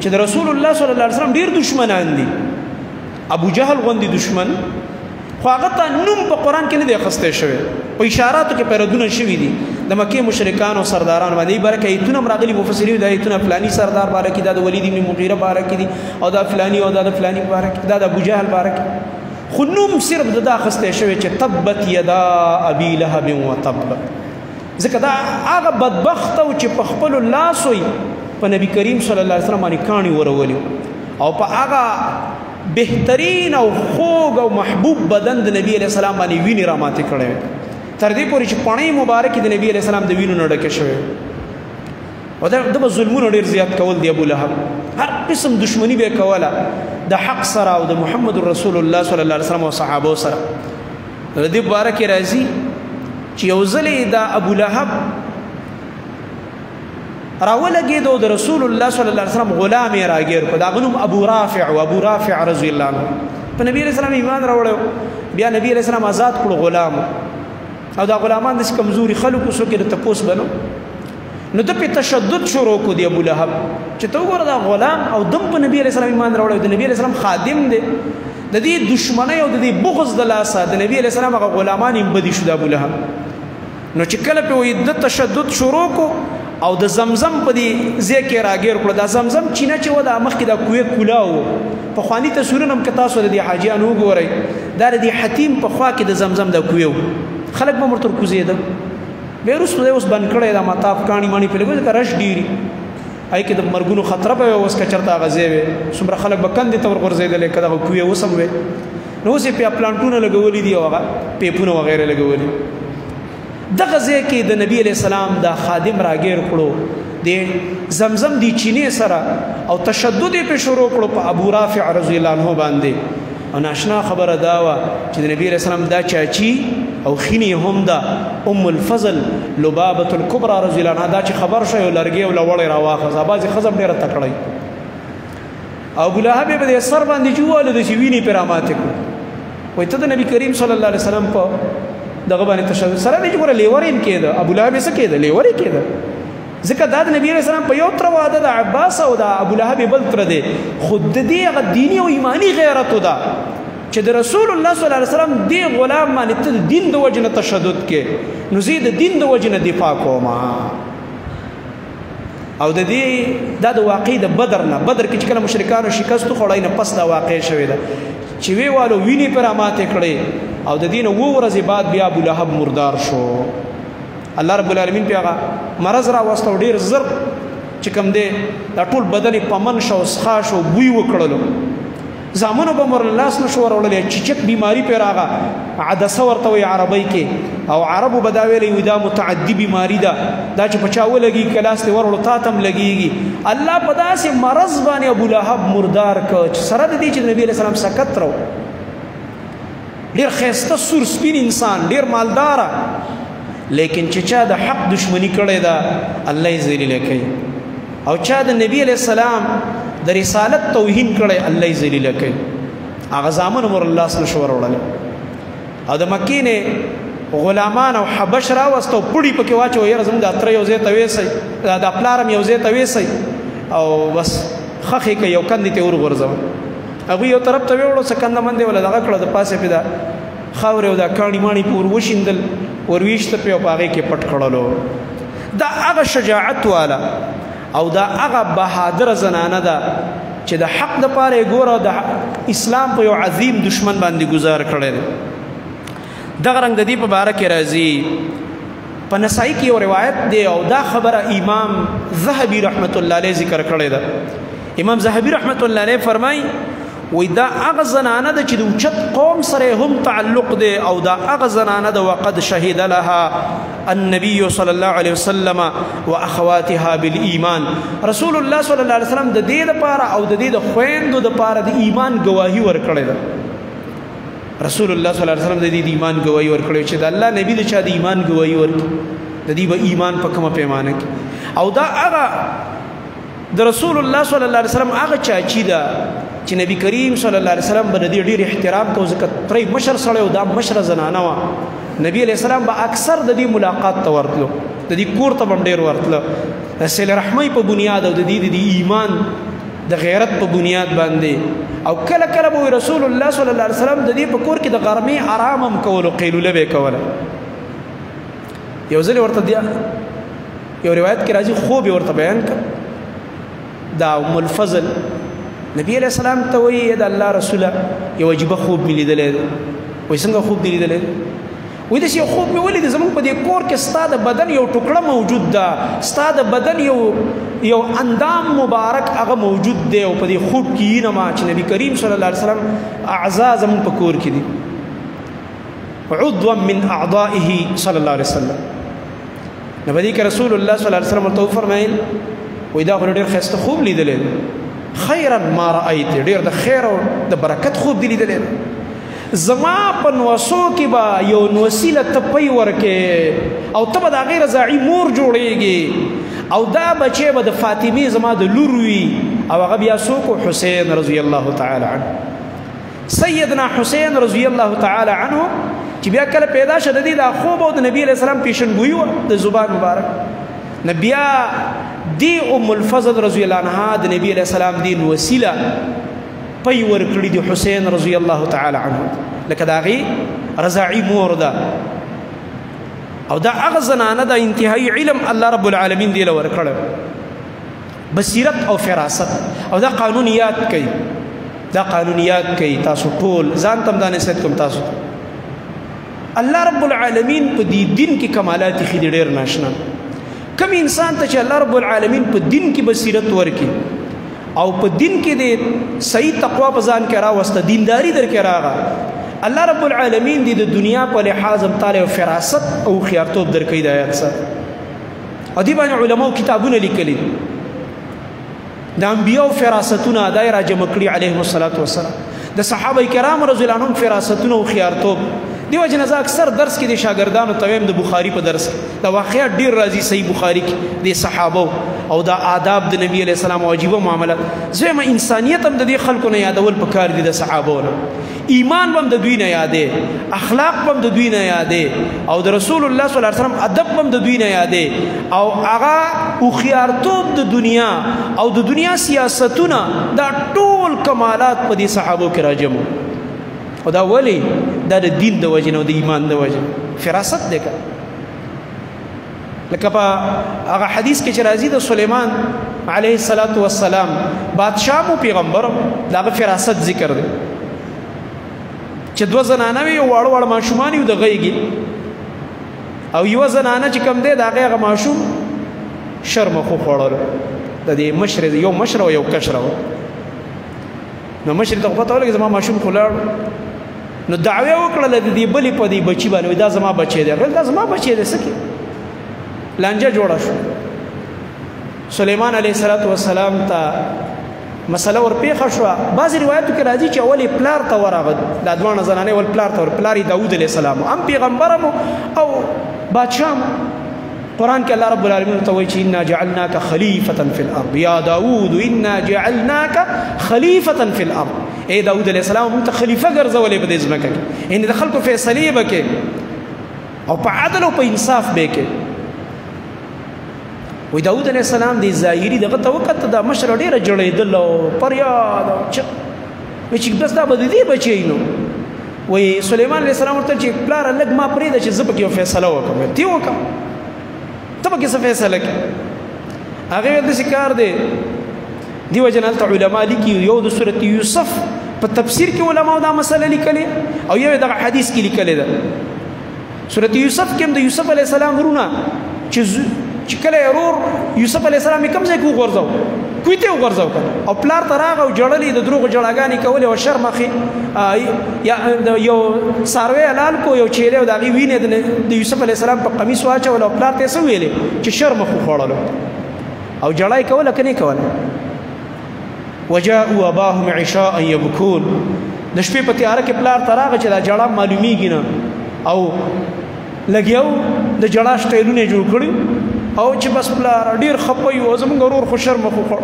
چې د رسول الله صلی الله علیه وسلم ډیر دشمنان دي، ابو جهل غوندي دشمن، خو هغه ته نوم په قرآن کې نه دی اخیستی شوی، په اشاراتو کې پیردونه شوي دي د مکې مشرکانو سردارانو باندې. برکه ایتونه هم راغلي، مفسرین دا ایتونه فلاني سردار باره کې، دا د ولید بن مغیره باره کې دي، او دا فلاني او دا د فلاني باره کې، دا د ابو جهل باره کې، خو نوم صرف د دا اخیستی شوی چې تبت یدا ابي لهب وتب، ځکه دا هغه بدبخت و چې په خپلو لاسو یې په نبی کریم صلی الله علیه وسلم باندې کاڼي ورولي، او په هغه بهترین او خوږ او محبوب بدن د نبی علیه السلام باندې وینې راماتې کړې وې، تر دې پورې چې پڼې مبارکې د نبی علیه السلام د وینو نه ډکې شوې. او دا د ظلمونه ډېر زیات کول دی ابو لهب، هر قسم دشمني به کوله د حق سره او د محمد رسول الله صلی الله علیه وسلم او صحابه سره. د دې باره کې راځي چې یو ځلې دا ابو لهب راولګېدو د رسول الله صلی الله علیه وسلم غلام یې راګیر کړ، د هغه نوم ابو رافع و، ابو رافع رضی الله عنه په نبی علیه السلام ایمان راوړی، بیا نبی علیه السلام آزاد کړو غلام، او دا غلامان داسې کمزوري خلکو څوک یې د تپوس بنو، نو ده پې تشدد شروع کړو دی ابو لهب چې ته وګوره دا غلام او دم په نبی علیه السلام ایمان راوړی، د نبی علیه السلام خادم دی، د دې دشمنۍ او د دې بغض د لاسه د نبی علیه السلام هغه غلامان یې بدي شو د ابو لهب. نو چې کله پې وایي ده تشدد شروع کړو او د زمزم په دې ځای کې راګیر کړو، دا زمزم چینه چې وه دا مخکې دا کوی کولا و، پخواني تصویرونه هم که تاسو د دې حاجیانو وګورئ، دا د دې حتیم په خوا کې د زمزم دا کوی و، خلک به ورته کوزېده، بیا وروسته دی اوس بند کړی دا مطاف کاڼي ماڼي پرې لګولي، ځکه رش ډېري، هغې کې د مرګونو خطر به وي، اوس که چېرته هغه ځای وي څومره خلک به کندې ته ورغورځېدلی که دغه کوی اوس هم وي، نو اوس یې پیا پلانټونه لګولي دي او هغه پیپونه وغیره لګولي. دغه ځای کې د نبی علیه السلام دا خادم راګیر کړو د زمزم دی چینې سره او تشدد یې پې شروع کړو په ابو رافع رضی الله عنه باندې. او ناشنا خبره دا وه چې د نبی علیه السلام دا چاچی او خینې هم ده ام الفضل لبابة الکبرى رضی الله عنها، دا چې خبر شو یو لرګی او لوړی راواخیست، بعضې ښځه هم ډېره تکړه وي، او ابو لهب یې په دې سر باندې چې ووهلو داسې وینې پرې راماتې کړو. وایي ته د نبی کریم صلی الله علیه وسلم په دغه باندې تشدد سره دی چې ګوره لیور یې کېده، ابو لهب یې څه کېده؟ لیور یې کېده، ځکه دا د نبی علیه السلام په یو تره واده د عباس او د ابو لهب یې بل تره دی، خو د دې هغه دیني او ایماني غیرت ده چې د رسول الله صلی الله علیه وسلم دې غلام باندې ته د دین د وجې نه تشدد کې، نو زه د دین د وجې نه دفاع کوم. او د دې دا د واقع د بدر نه، بدر کې چې کله مشرکانو شکست وخوړی نه پس دا واقع شوې ده چې وی والو وینې پر ماته کړې، او د دین وو ورځې بعد بیا ابو لهب مردار شو. الله رب العالمین په هغه مرض را وسته ډیر زر چې کوم دی دا ټول بدن په من شو، سخا شو، بوی وکړلو. زامنو به مر لاس نشو وروړلی، چیچک بیماری پې راغه، عدسه ورته وایي عربۍ کې، او عربو به دا ویلی وي دا متعدي بیماری ده، دا چې په چا ولګي که لاس دې وروړو تا ته هم لګېږي. الله په داسې مرض باندې ابو لهب مردار کړ چې سره د دې چې د نبي علیه السلام سکت رو، ډېر ښایسته سور سپین انسان، ډېر مالداره، لیکن چې چا د حق دشمني کړې ده الله یې ذلیله کوي، او چا د نبی علیه السلام د رسالت توهین کړی الله یې ذلیله کوي. هغه زامن مور الله سره شو وروړل، او د مکې نه غلامان او حبش راوست او پړي پکې واچو، یاره زموږ د اتره یو ځای ته ویسئ، دا پلار هم یو ځای ته ویسئ، او بس خښې که یو کندې ته ورغورځوه. هغوی یو طرف ته ویوړو، څه کنده مندې وله دغه کړه، د پاسه پې دا خاورې او دا کاڼي ماڼي پې ور وشیندل، ورویشته پې او په هغې کې پټ کړلو. دا هغه شجاعت والا او دا هغه بهادر زنانه ده چې د حق د پاره یې ګوره د اسلام په یو عظیم دشمن باندې گزار کړی دی. دغه رنګ د دې په باره کې راځي په نسائی کې یو روایت دی، او دا خبره امام ذهبي رحمت الله علیه ذکر کړې ده. امام ذهبي رحمت الله علیه فرمایي وای دا هغه زنانه ده چې د اوچت قوم سره هم تعلق دی، او دا هغه زنانه ده وقد شهد لها النبي صلى الله عليه وسلم واخواتها بالایمان. رسول الله صلی الله علیه وسلم د دې لپاره او د دې د خويندو لپاره د ایمان گواهی ورکړې ده. رسول الله صلی الله علیه وسلم د دې د ایمان گواهی ورکړې چې د الله نبی د چا د ایمان گواهی ورکړي، د دې به ایمان په کومه پیمانه کې. او دا هغه د رسول الله صلی الله علیه وسلم هغه چاچی ده چې نبی کریم صلی الله علیه وسلم به د دې ډېر احترام کو، ځکه ترې مشر سړی او دا مشره زنانه وه. نبی علیه السلام به اکثر د دې ملاقات ته ورتلو، د دې کور ته به هم ډېر ورتلو، د صله رحمۍ په بنیاد او د دې د ایمان د غیرت په بنیاد باندې. او کله کله به رسول الله صلی الله علیه وسلم د دې په کور کې د غرمې آرام هم کولو، قیلوله به یې کوله. یو ځل ورته یو روایت کې راځي، خوب یې ورته بیان کړ. دا ام الفضل نبی علیہ السلام ته وایي د الله رسوله یو عجیبه خوب مې لیدلی دی. وایي څنګه خوب دې لیدلی دی؟ وایي داسې یو خوب مې ولید، زموږ په دې کور کې ستا د بدن یو ټوکړه موجود ده، ستا د بدن یو اندام مبارک هغه موجود دی، او په دې خوب کې یې نه ما چې نبی کریم صلی الله علیه وسلم اعضا زموږ په کور کې دي، عضوا من اعضائه صلی الله علیه وسلم. نو په دې کې رسول الله صلی الله علیه وسلم ورته وفرمایل وایي دا خو ډېر ښایسته خوب لیدلی دی، خیرا ما رأیت، ډېر د خیر او د برکت خوب دی لیدلی دی. زما په نوسو کې به یو نوسي له ته پی ورکې، او ته به د هغې رضاعي مور جوړېږي، او دا بچی به د فاطمې زما د لور وي. او هغه بیا څوک؟ حسین رضی الله تعالی عنه، سیدنا حسین رضی الله تعالی عنه چې بیا کله پیدا شه د دې دا خوب او د نبی علیه السلام پیشنګویي وه د زبان مبارک. نو بیا دی ام الفضل رضی الله عنها د نبی علیه السلام دین وسیله پی ورکړي دی حسین رضی الله تعالی عنه، لکه د هغې رضاعي مور ده. او دا هغه زنانه ده انتهایی علم الله رب العالمین دی له ورکړی، بصیرت او فراست. او دا قانون یاد کوي، دا قانون یاد کوي تاسو ټول، ځان ته هم دا نصیحت کوم تاسو ته. الله رب العالمین په دې دین کې کمالات ښي دي ډېر ناشنا. کوم انسان ته چې الله رب العالمین په دین کې بصیرت ورکړي او په دین کې دې صحیح تقوا په ځان کې راوسته، دینداری در کې راغه، الله رب العالمین دې د دنیا په لحاظ هم تعالی فراست او هوښیارتوب درکوي د آیات سره. او دې باندې علماو کتابونه لیکلي، د انبیاو فراستونه دا یې راجمع کړي علیهم الصلاة والسلام، د صحابه کرام رضی الله عنهم فراستونه او هوښیارتوب. دی وجه نه زه اکثر درس کې د شاګردانو ته وایم، د بخاري په درس کې دا واقعیت ډېر راځي صحیح بخاري کې د صحابو او دا آداب د نبی علیه السلام او عجیبه معاملات. زه وایم انسانیت هم د دې خلکو نه یادول پکار دي، د صحابو نه ایمان به هم د دوی نه یادې، اخلاق به هم د دوی نه یادې، او د رسول الله صلی الله علیه وسلم ادب به هم د دوی نه یادې، او هغه هوښیارتوب د دنیا او د دنیا سیاستونه، دا ټول کمالات په دې صحابو کې راجمو. او دا ولی؟ دا د دین د وجې نه او د ایمان د وجې فراست دی. که لکه په هغه حدیث کې چې راځي د سلیمان علیه الصلاة والسلام بادشاه مو پیغمبر، د هغه فراست ذکر دی چې دوه زنانه وي، واړه واړه ماشومان یو د غیږي، او یوه زنانه چې کوم دی د هغې هغه ماشوم شرمه خو خوړلو، د دې مشر یو مشر او یو کشره وه. نو مشر ته پته ولګي زما ماشوم خو لاړ. نو دعوی وکړه د دې بلې په دې بچی باندې، دا زما بچی دی، غل دا زما بچی دی، سکه لانجه جوړه شو. سليمان عليه السلام ته مسله ور پیښه شو. بعض روایتو کې راځي چې اول پلار ته ورغد، دا دوه زنانه ول پلار ته ور، پلار داوود علیه السلام ام پیغمبر او بادشاہ. قرآن کې الله رب العالمین ته وایي چې انا جعلناک خلیفة فی الارض یا داوود انا جعلناک خلیفة فی الارض. اے داوود علیه السلام موږ ته خلیفہ ګرځولې په دې ځمکه کې، ان د خلکو فیصلې به کې او په عدل او په انصاف به کې. وی داوود علیه السلام دی ظاهری دغه ته وکړه، دا مشر ډیره جوړېدل او پریاد چې وی چې بس دا به دې بچی نو. وی سليمان علیه السلام ورته چې پلار لږ ما پرېږده چې زه پکې یو فیصله وکړم. تی وکړه، ته پکې څه فیصله کوې؟ هغه ویل داسې کار دی. دیو جن هلته علما لیکي، یو د سورت یوسف په تفسیر کې علماو دا مسله لیکلې او یو دغه حدیث کې لیکلې ده. سورت یوسف کې هم د یوسف علیه السلام وروڼه چې کله ورور یوسف علیه السلام یې کوم ځای کې وغورځاو، کوی ته وغورځاو که او پلار ته راغی او جړلې د دروغو جړاګانې کولې او شرمخې یا یو څاروی حلال کو، یو چیلې او د هغې وینې د یوسف علیه السلام په قمیص واچوله او پلار ته یې څه ویلې چې شرمخ وخوړلو او جړا یې کوله که نه کوله. وجاءوا اباهم عشاء يبكون. د شپې په تیاره کې پلار ته راغی چې دا جړا معلومیږي نه، او لګیاو د جړا سټایلونه جوړ کړي او چې بس پلار ډیر خپه یو، زمونږ ورور خو شرم خو خوړ.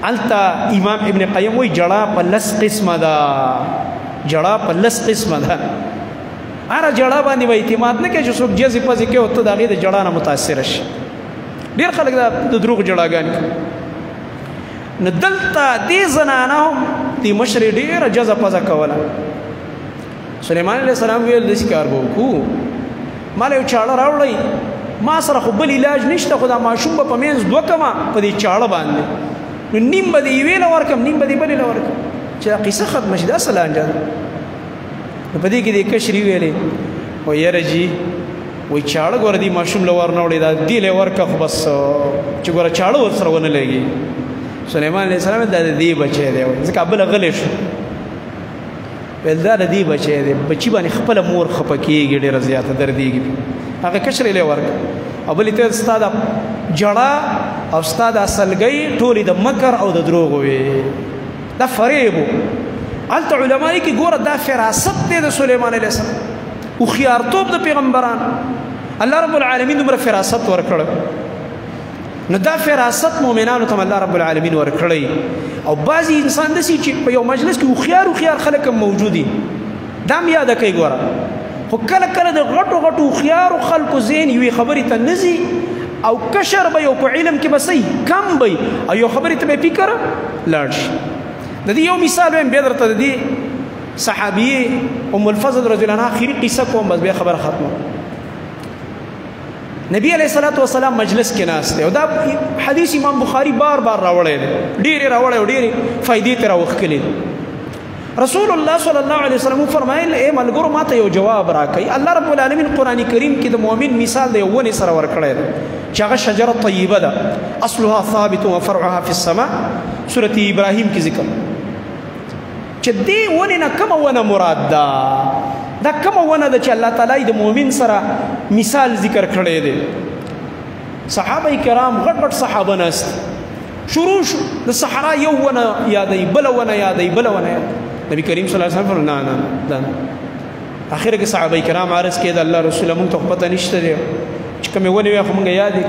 هلته امام ابن قیم وایي جړا په لس قسمه ده، جړا په لس قسمه ده. هره جړا باندې به اعتماد نه کوي چې څوک جزې پزې کوي او ته د هغې د جړا نه متاثره شي. ډېر خلک دا د دروغ جړاګانې کوي. نو دلته دې زنانه هم دې مشرې ډېره جزه پزه کوله. سلیمان علیه السلام ویل داسې کار به وکړو، ما له یو چاړه راوړئ، ما سره خو بل علاج نشته، خو دا ماشوم به په منځ دوه کمه په دې چاړه باندې، نو نیم به دې یوې له ورکړم، نیم به دې بلې له ورکړم چې دا قصه ختمه شي. دا څه لانجه ده؟ نو په دې کې دې کشري ویلې وایي یاره جي، وایي چاړه ګوره دې ماشوم له ور نه وړي، دا دې له ورکړه خو بس چې ګوره چاړه ورسره ونه لګي. سلیمان علیه السلام دا د دې بچی دی، ځکه بله غلی شو، ویل دا د دې بچی دی، بچي باندې خپله مور خفه کېږي، ډېره زیاته دردېږي. هغه کشرې له ورکړه او بلې ته ستا د جړا او ستا د سلګۍ ټولې د مکر او د دروغو وې، دا فریب و. هلته علما لیکي ګوره دا فراست دی د سلیمان علیه السلام، هوښیارتوب د پیغمبران، الله رب العالمین دومره فراست ورکړی. نو دا فراست مؤمنانو ته الله رب العالمین ورکړی. او بعضی انسان داسې چې په یو مجلس کې هوښیار هوښیار خلک هم موجود دي، دا هم یاده کوي ګوره. خو کله کله د غټو غټو هوښیارو خلکو ذهن یوې خبرې ته نه ځي، او کشر به یو په علم کې به صحیح کم به او یو خبرې ته به فکر لاړ شي. د دې یو مثال وایم بیا درته د دې صحابیې ام الفضل رضی الله عنها اخري قصه کوم، بس بیا خبره ختمه. نبی علیہ الصلوۃ والسلام مجلس کې ناست دی، او دا حدیث امام بخاری بار بار راوړی دی، ډېر راوړی او ډېرې فایدې ترې راوښکلې دي. رسول الله صلی الله علیه وسلم فرمایل اے ملګرو ما ته یو جواب راکړئ. الله رب العالمین قرآن کریم کې د مؤمن مثال د یو ونې سره ورکړی دی چې هغه شجره طیبه ده، اصلها ثابت وفرعها فی السماء، سورة ابراهیم کې ذکر چې دې ونې نه کومه ونه مراد ده، دا کومه ونه ده چې الله تعالی د مؤمن سره مثال ذکر کړی دی. صحابه کرام غټ غټ صحابه ناست، شروع شو د صحرا یو ونه یادوي، بله ونه یادوي، بله ونه یادوي. نبی کریم صلی الله علیه وسلم فرمایل نه نه دا نه. اخر کې صحابه کرام عرض کړي د الله رسول مونږ ته پته نشته دی چې کومې ونې وې خو مونږ یادې.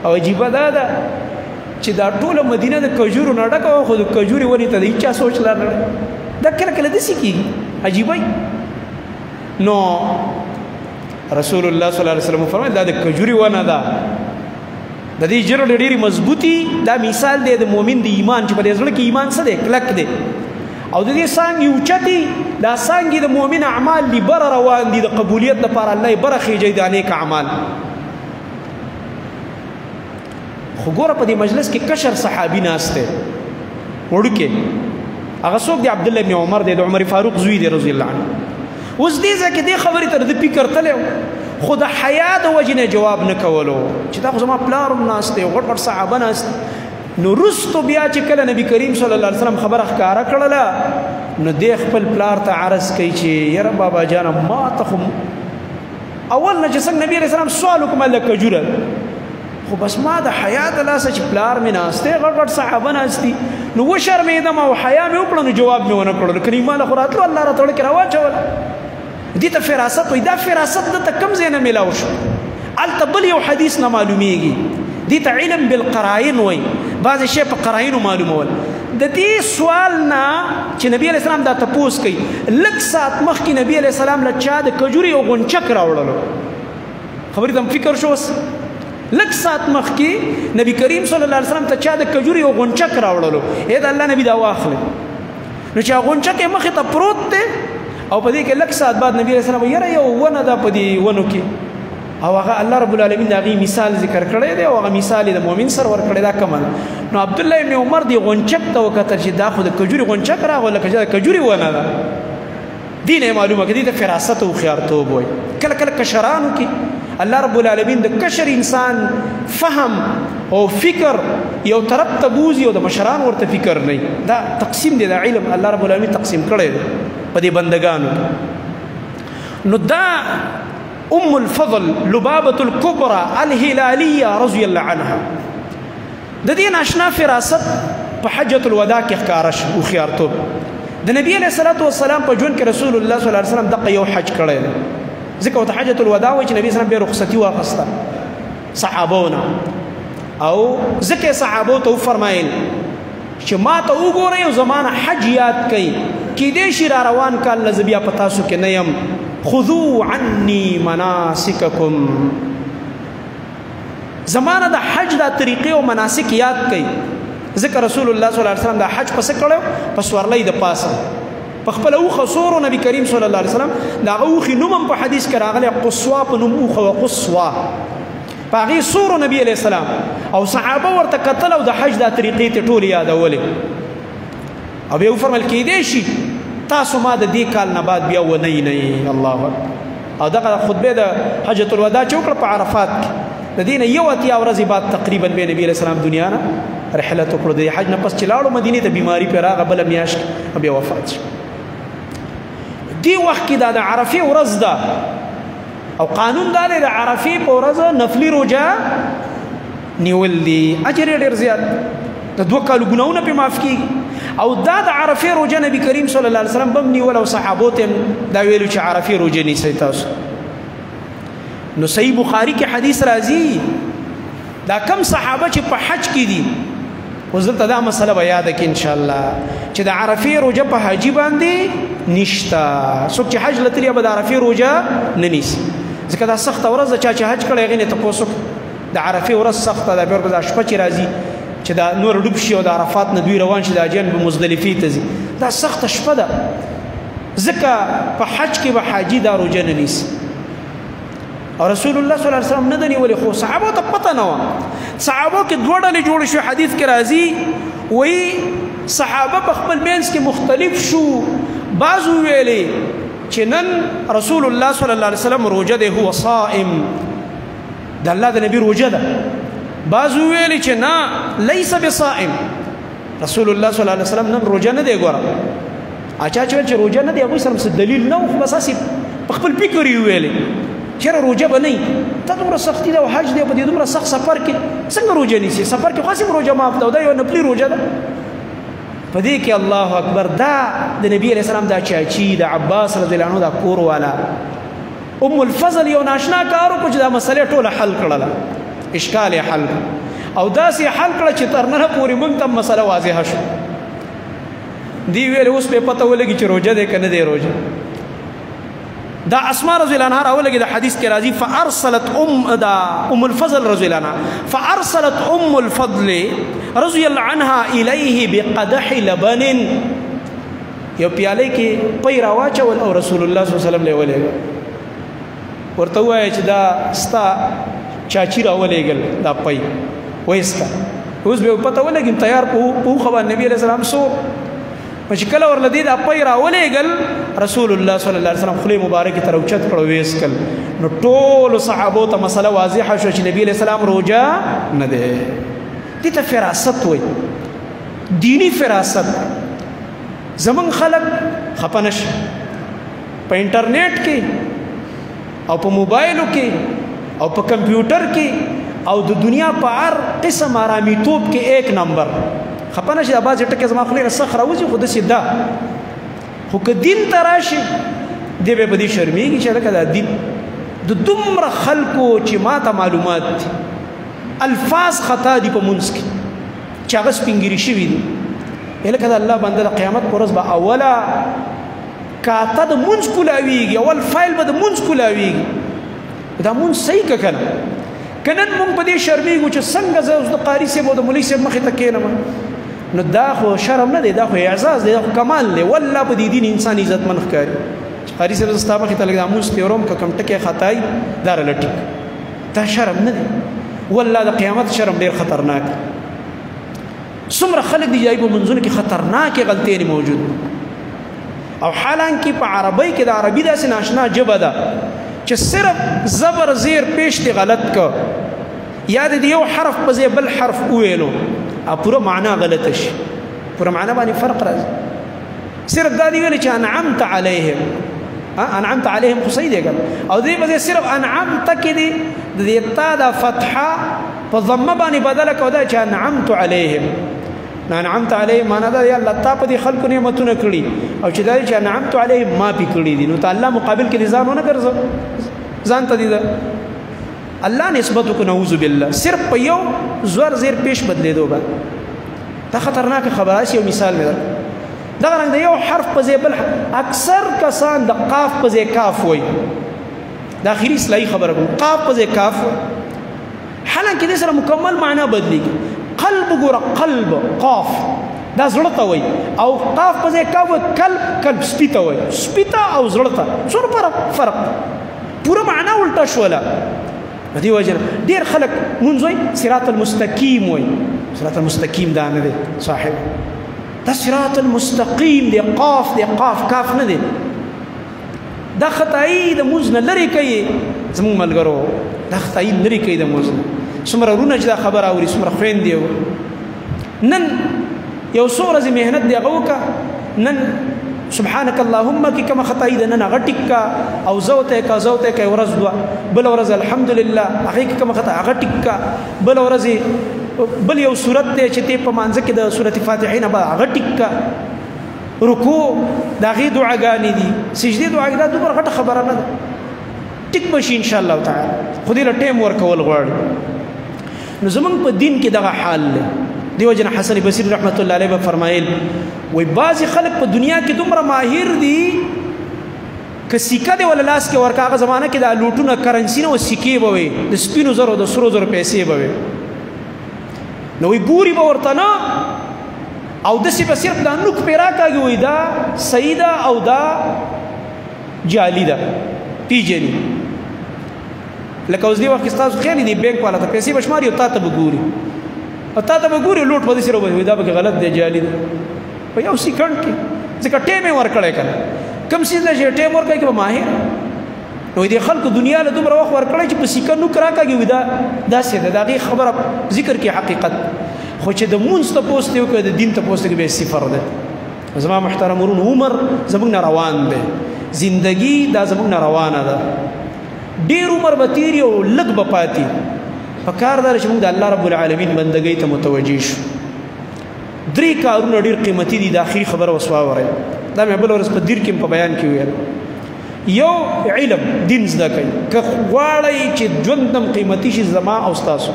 او عجیبه دا ده چې دا ټوله مدینه د کجورو نه ډکه وه، خو د کجورې ونې ته د هیچا سوچ لا نه. دا کله کله داسې کېږي، عجیبه. نو رسول الله صلی الله علیه وسلم فرمایل دا د کجوري ونه ده، د دې جرړې ډېرې مضبوطي. دا مثال دی د مؤمن د ایمان چې په دې زړه کې ایمان څه دی، کلک دی، او د دې څانګې اوچتي، دا څانګې د مؤمن اعمال دي، بره روان دي د قبولیت لپاره، الله یې بره خېژوي د نیک اعمال. خو ګوره په دې مجلس کې کشر صحابي ناست دی وړوکی، هغه څوک دی؟ عبدالله بن عمر دی، د عمر فاروق زوی دی رضی الله عنه. اوس دې ځای کې دې خبرې ته د فکر تللی، خو د حیا د وجې نه جواب نه کولو چې دا خو زما پلار هم ناست دی، غټ غټ صحابه ناست. نو رستو بیا چې کله نبی کریم صلی الله علیه وسلم خبره ښکاره کړله، نو دی خپل پلار ته عرض کوي چې یاره بابا جانه، ما ته خو اول نه چې څنګه نبی علیه السلام سوال وکړم له کجوره، خو بس ما د حیا د لاسه چې پلار مې ناست دی، غټ غټ صحابه ناست دي، نو وشرمېدم او حیا مې وکړه، نو جواب مې ونه کړو. کني ما له خو راتلو الله راته وړکې راواچوله. دې ته فراست وایي. دا فراست ده ته کوم ځای نه میلاو شو؟ هلته بل یو حدیث نه معلومیږي. دې ته علم بالقرائن وایي، بعضې شی په قرائنو معلومول. د دې سوال نه چې نبی علیه السلام دا تپوس کوي، لږ ساعت مخکې نبی علیه السلام له چا د کجوري یو غونچک راوړلو. خبرې ته فکر شو اوس؟ لږ ساعت مخکې نبی کریم صلی الله علیه وسلم ته چا د کجوري یو غونچک راوړلو، ای د الله نبی دا واخلې. نو چې غونچک یې مخې ته پروت دی، او په دې کې لږ ساعت بعد نبی علیه السلام یاره یو ونه ده په دې ونو کې، او هغه الله رب العالمین د هغې مثال ذکر کړی دی، او هغه مثال یې د مؤمن سره ورکړی دا کومه ده. نو عبدالله ابن عمر دې غونچک ته وکتل چې دا خو د کجوري غونچک راغی، لکه چې د کجوري ونه ده. دې نه یې معلومه کړه، دې ته فراست او هوښیارتوب وایي. کله کله کشرانو کې الله رب العالمین د کشر انسان فهم او فکر یو طرف ته بوزي، او د مشران ورته فکر نه. دا تقسیم دی، دا علم الله رب العالمین تقسیم کړی دی په دې بندگانو. نو دا ام الفضل لبابة الكبرى الهلالية رضي الله عنها د دې ناشنا فراست په حجة الوداع کې ښکاره شو، هوښیارتوب. د نبی علیه الصلاة والسلام په ژوند کې رسول الله صلی الله علیه وسلم دغه یو حج کړی دی، ځکه ورته حجة الوداع وایي چې نبی اسلام بیا رخصتي واخیسته صحابو نه، او ځکه صحابو ته وفرمایل چې ما ته وګورئ او زمانه حج یاد کړئ، کیدای شي را روان کال له زه بیا په تاسو کې نه یم. خذو عني مناسککم، زمانه د حج دا طریقې او مناسک یاد کړئ. ځکه رسول الله صلی الله علیه وسلم د حج پس کړو په سورلۍ د پاسه په خپل اوښه سورو. نبی کریم صلی الله علیه وسلم د هغه اوښې نوم هم په حدیث کې راغلی، قصوا په نوم اوښه وه، قصوا په هغې سورو نبی علیه السلام، او صحابه ورته کتل او د حج دا طریقې ته ټولې یادولې. او بیا وفرمایل کیدای شي تاسو ما د دې کال نه بعد بیا ونه وینئ. الله اکبر. او دغه خطبه د حجة الوداع چې وکړه په عرفات کې، د دې نه یو اتیا ورځې بعد تقریبا بیا نبی علیه السلام دنیا نه رحلت وکړو. د حج نه پس چې لاړو مدینې ته، بیماری پرې راغله، بله میاشت کې بیا وفات شو. دې وخت کې دا د عرفې ورځ ده، او قانون دا دی د عرفې په ورځ نفلي روژه نیول دي، اجر یې ډېر زیات، د دوه کالو ګناهونه پرې معاف کېږي. او دا د عرفې روژه نبی کریم صلی الله علیه وسلم بم نیول، او صحابو ته دا ویلو چې عرفې روژه نیسئ تاسو. نو صحیح بخاری کې حدیث راځي، دا کم صحابه چې په حج کې دي، اوس دلته دا مسله به یاده کړئ انشاءالله چې د عرفې روژه په حاجي باندې نشته. څوک چې حج له تللی به د عرفې روژه نه نیسي، ځکه دا سخته ورځ ده. چا چې حج کړی هغې نه تپوس وکړه، د عرفې ورځ سخته ده. بیا ورپسې دا شپه چې راځي چې دا نور ډوب شي او د عرفات نه دوی روان شي، د حاجیان به مزدلفې ته ځي، دا سخته شپه ده، ځکه په حج کې به حاجي دا روژه نه نیسي. او رسول الله صلی الله علیه وسلم نه ده نیولې، خو صحابو ته پته نه وه. صحابو کې دوه ډلې جوړې شوې، حدیث کې راځي وایي صحابه په خپل منځ کې مختلف شو. بعضو ویلې چې نن رسول الله صلی الله علیه وسلم روژه دی، هو صائم، د الله د نبی روژه ده. بعضو ویلې چې نه، لیس بصائم، رسول الله صلی الله علیه وسلم نن روژه نه دی. ګوره اچا چې ویل چې روژه نه دی، هغوی سره څه دلیل نه و، خو بس هسې په خپل فکر یې وویلې چېرې روژه به نه وي، دا دومره سختي ده او حج دی، په دې دومره سخت سفر کې څنګه روژه نیسي؟ سفر کې خو هسې هم روژه معاف ده او دا یوه نفلي روژه ده. په دې کې الله اکبر، دا د نبی علیه السلام دا چاچي د عباس رضی الله عنه دا کور والا ام الفضل یو ناشنا کار وکړو چې دا مسله ټوله حل کړله، اشکال یې حل کړ، او داسې حل کړه چې تر ننه پورې موږ ته مسله واضحه شو. دی ویل اوس په پته ولګي چې روژه دی که نه دی روژه. دا اسماء رضی الله عنها راولګي، د حدیث کې راځي فارسلت ام دا ام الفضل رضی الله عنها، فارسلت ام الفضل رضی الله عنها الیه بقدح لبن، یو پیاله کې پي راواچول او رسول الله صلی الله علیه وسلم له ولېږه، ورته ووایه چې دا ستا چاچي راولېږل دا پي وایسته. اوس به پته ولګي تیار په اوښه باندې نبی علیه السلام سو. چې کله ورله دې دا پي راولېږل، رسول الله صلی الله علیه وسلم خولې مبارکې ته راوچت کړو ویسکل. نو ټولو صحابو ته مسله واضحه شوه چې نبی علیه السلام روژه نه دی. دې ته فراست وایي، دینی فراست. زمون خلک خپه نه شي، په انټرنیټ کې او په موبایلو کې او په کمپیوټر کې او د دنیا په هر قسم آرامیتوب کې ایک نمبر. خپه نه شي، دا بعضې ټکې زما خولې نه سخت راوځي، خو داسې ده. خو که دین ته راشي دی به په دې شرمېږي چې لکه دا دین د دومره خلکو چې ما ته معلومات دي، الفاظ خطا دي په مونځ کې چې هغه سپینګیري شوي دي. لکه د الله بنده د قیامت پر ورځ به اوله کاته د مونځ کولاویږي، اول فایل به د مونځ کولاویږي. دا مونځ صحیح که کنه؟ که نن مونږ په دې شرمېږو چې څنګه زه اوس د قاري صاحب او د مولوي صاحب مخې ته کښېنم، نو دا خو شرم نه دی، دا خو اعزاز دی، دا خو کمال دی. والله په دې دین انسان عزتمن ښکاري. قاري صاحب زه ستا مخې ته لږ دا مونځ تېروم، که کوم ټکی خطا وي دا راله ټیک، دا شرم نه دی. والله د قیامت شرم ډېر خطرناک دی. څومره خلک دي چې په منځونو کې خطرناکې غلطۍ موجود، او حالانکه په عربۍ کې د عربي داسې ناشنا ژبه ده چې صرف زبر زیر پیش دی غلط که یا د یو حرف په ځای بل حرف وویلو او پوره معنا غلطه شي، پوره معنا باندې فرق راځي. صرف دا دی ویل چې انعمت علیهم، انعمت علیهم خو صحیح دی که، او دې په ځای صرف انعمت کې دی د دې تا د فتحه په ضمه باندې بدله کو دا چې انعمت علیهم. انعمت علیهم معنا دا یا الله تا په دې خلکو نعمتونه کړي، او چې دا چې انعمت علیهم ما پې کړي دي، نو ته الله مقابل کې ځان ونه ګرځه، ځان ته دي دا الله نسبت وکړو. نعوذ بالله. صرف په یو زور زیر پیش بدلېدو به دا خطرناکه خبره. یو مثال مې درکړ. دغه رنګ د یو حرف په ځای بل، اکثر کسان د قاف په ځای کاف وایي. د اخري اصلاحي خبره کوم، قاف په ځای کاف وایي، حالانکه دې سره مکمل معنا بدلېږي. قلب ګوره، قلب قاف دا زړه ته وایي، او قاف په ځای کاف وایي، کلب کلب سپي ته وایي، سپي ته او زړه ته څومره فرق، پوره معنا الټه شوله. په دې وجه ډېر خلک مونځ وایي صراط المستقیم وایي. صراط المستقیم دا نه دی صاحب، دا صراط المستقیم دی، قاف دی، قاف کاف نه دی. دا خطایي د مونځ نه لرې کوي زموږ ملګرو، دا خطایي لرې کوي د مونځ نه. څومره وروڼه چې دا خبره اوري، څومره خویندې اوري. نن یو څو ورځې محنت دی هغه وکړه، نن سبحانك اللهم کې کومه خطایي ده نن هغه ټیک کا، او زه ورته که زه ورته که ورځ دوه، بله ورځ الحمدلله هغې کې کومه خطا هغه ټیک کا، بله ورځ بل یو سورت دی چې ته په مانځه کې د سورت فاتحې نه بعد هغه ټیک کا، رکوع د هغې دعاګانې دي، سجدې دعاګانې، دا دومره غټه خبره نه ده، ټیک به شي انشاءالله تعالی. خو دې له ټایم ورکول غواړي. نو زمونږ په دین کې دغه حال دی. دیو جن حسن بصری رحمت الله علیه به فرمایل وای بعضې خلک په دنیا کې دومره ماهر دي که سیکه دی ولا لاس کې ورکه، هغه زمانه کې دا لوټونه کرنسي نه وه، سیکې به وې، د سپینو زرو د سرو زرو پیسې به وې، نو وایي ګوري به ورته نه، او داسې به صرف دا نوک پرې راکاږي، وایي دا صحیح ده او دا جعلي ده، پیژني. لکه اوس دې وخت کې ستاسو خیال دی بانک والا ته پیسې به شماري او تا ته به ګوري، او تا ته به ګوري لوټ به داسې راوباسي، دا پکې غلط دی جعلي دی، په یو سیکنډ کې، ځکه ټایم یې ورکړی که نه، کوم څیز له چې ټایم ورکړی کې به ماهر. نو دې خلکو دنیا له دومره وخت ورکړی چې په سیکه نوک راکاږي، وایي دا داسې ده، د هغې خبره ذکر کې حقیقت. خو چې د مونځ تپوس دی وکړي، د دین تپوس دی، بیا صفر دی. زما محترم ورونو، عمر زموږ نه روان دی، زندگی دا زموږ نه روانه ده، ډېر عمر به تېري او لږ به پاتې. په کار دا چې موږ د الله رب العالمین بندګۍ ته متوجه شو. درې کارونه ډېر قیمتي دي، د اخري خبره اوس واورئ. دا مې بله ورځ په دیر کې په بیان کې وویل. یو علم دین زده کوي، که غواړئ چې ژوند هم قیمتي شي زما او ستاسو،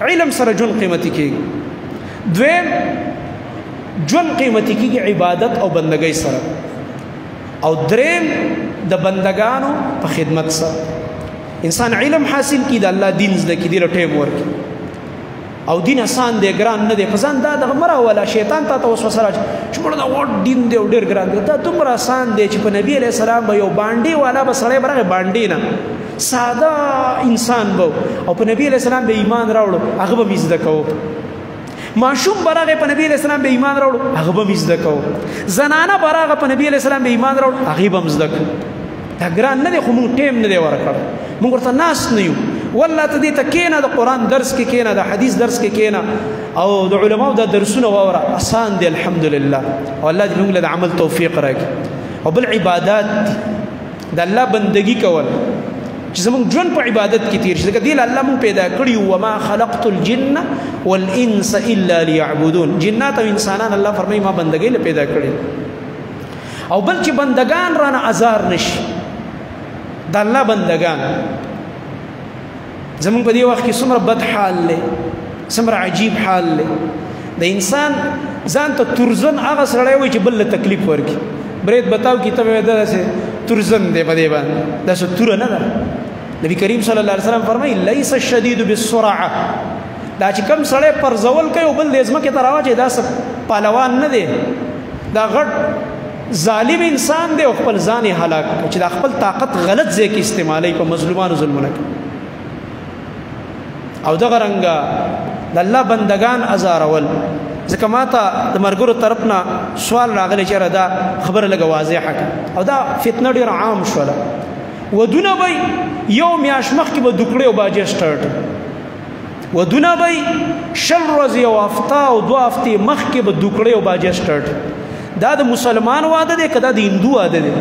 علم سره ژوند قیمتي کېږي. دویم ژوند قیمتي کېږي عبادت او بندګۍ سره، او دریم د بندګانو په خدمت سره. انسان علم حاصل کی، د الله دین زده کی، دې له ټایم ورکړي. او دین آسان دی، ګران نه دی. په ځان دا دغه مه راوله، شیطان تا ته وسوسه راچي چې مړه دا غټ دین دی او ډېر ګران دی. دا دومره آسان دی چې په نبي علیه السلام به یو باندې والا به سړی به راغی، باندې نه ساده انسان به، او په نبي علیه السلام به ایمان راوړو، هغه به مې زده کوو. ماشوم به راغی په نبي علیه السلام به ایمان راوړو، هغه به مې زده کوو. زنانه به راغه په نبي علیه السلام به ایمان راوړو، هغې به هم زده کوو. دا ګران نه دی، خو موږ ټایم نه دی ورکړی، موږ ورته ناست نه یو. والله ته دې ته کېنه، د قرآن درس کې کېنه، د حدیث درس کې کېنه، او د علماو د درسونه واوره، اسان دی الحمدلله. او الله دې موږ له د عمل توفیق راکړي. او بل عبادات دي، د الله بندگی کول چې زموږ ژوند په عبادت کې تیر شي، ځکه دې له الله موږ پیدا کړي یو، وما خلقت الجن والانس الا ليعبدون. جنات او انسانان الله فرمایي ما بندګۍ له پیدا کړي. او بل چې بندگان رانه ازار نشي، د الله بندگان زموږ په دې وخت کې څومره بد حال دی، څومره عجیب حال دی. د انسان ځان ته ترزن هغه سړی وي چې بل له تکلیف ورکړي. برید بتاو کی ته به داسې ترزن دی په دې باندې، داسې توره نه ده. نبی کریم صلی الله علیه وسلم فرمایي لیس الشدید بالسرعه. دا چې کم سړی پرځول کوي او بل دې ځمکې ته راواچوي، دا څه پهلوان نه دی، دا غټ ظالم انسان دی او خپل ځان یې هلاک کړ چې دا خپل طاقت غلط ځای کې استعمالوي، په مظلومانو ظلمونه کوي. او دغه رنګه د الله بندگان ازارول، ځکه ما ته د مرګرو طرف نه سوال راغلی چې دا خبره لږه واضحه کړه، او دا فتنه ډېره عام شوله. ودونه به یو میاشت مخکې به دوکړې او باجې سټارټ، ودونه به 20 ورځې یو هفته او 2 هفتې مخکې به دوکړې او باجې سټارټ. دا د مسلمان واده دی که دا د هندو واده دی؟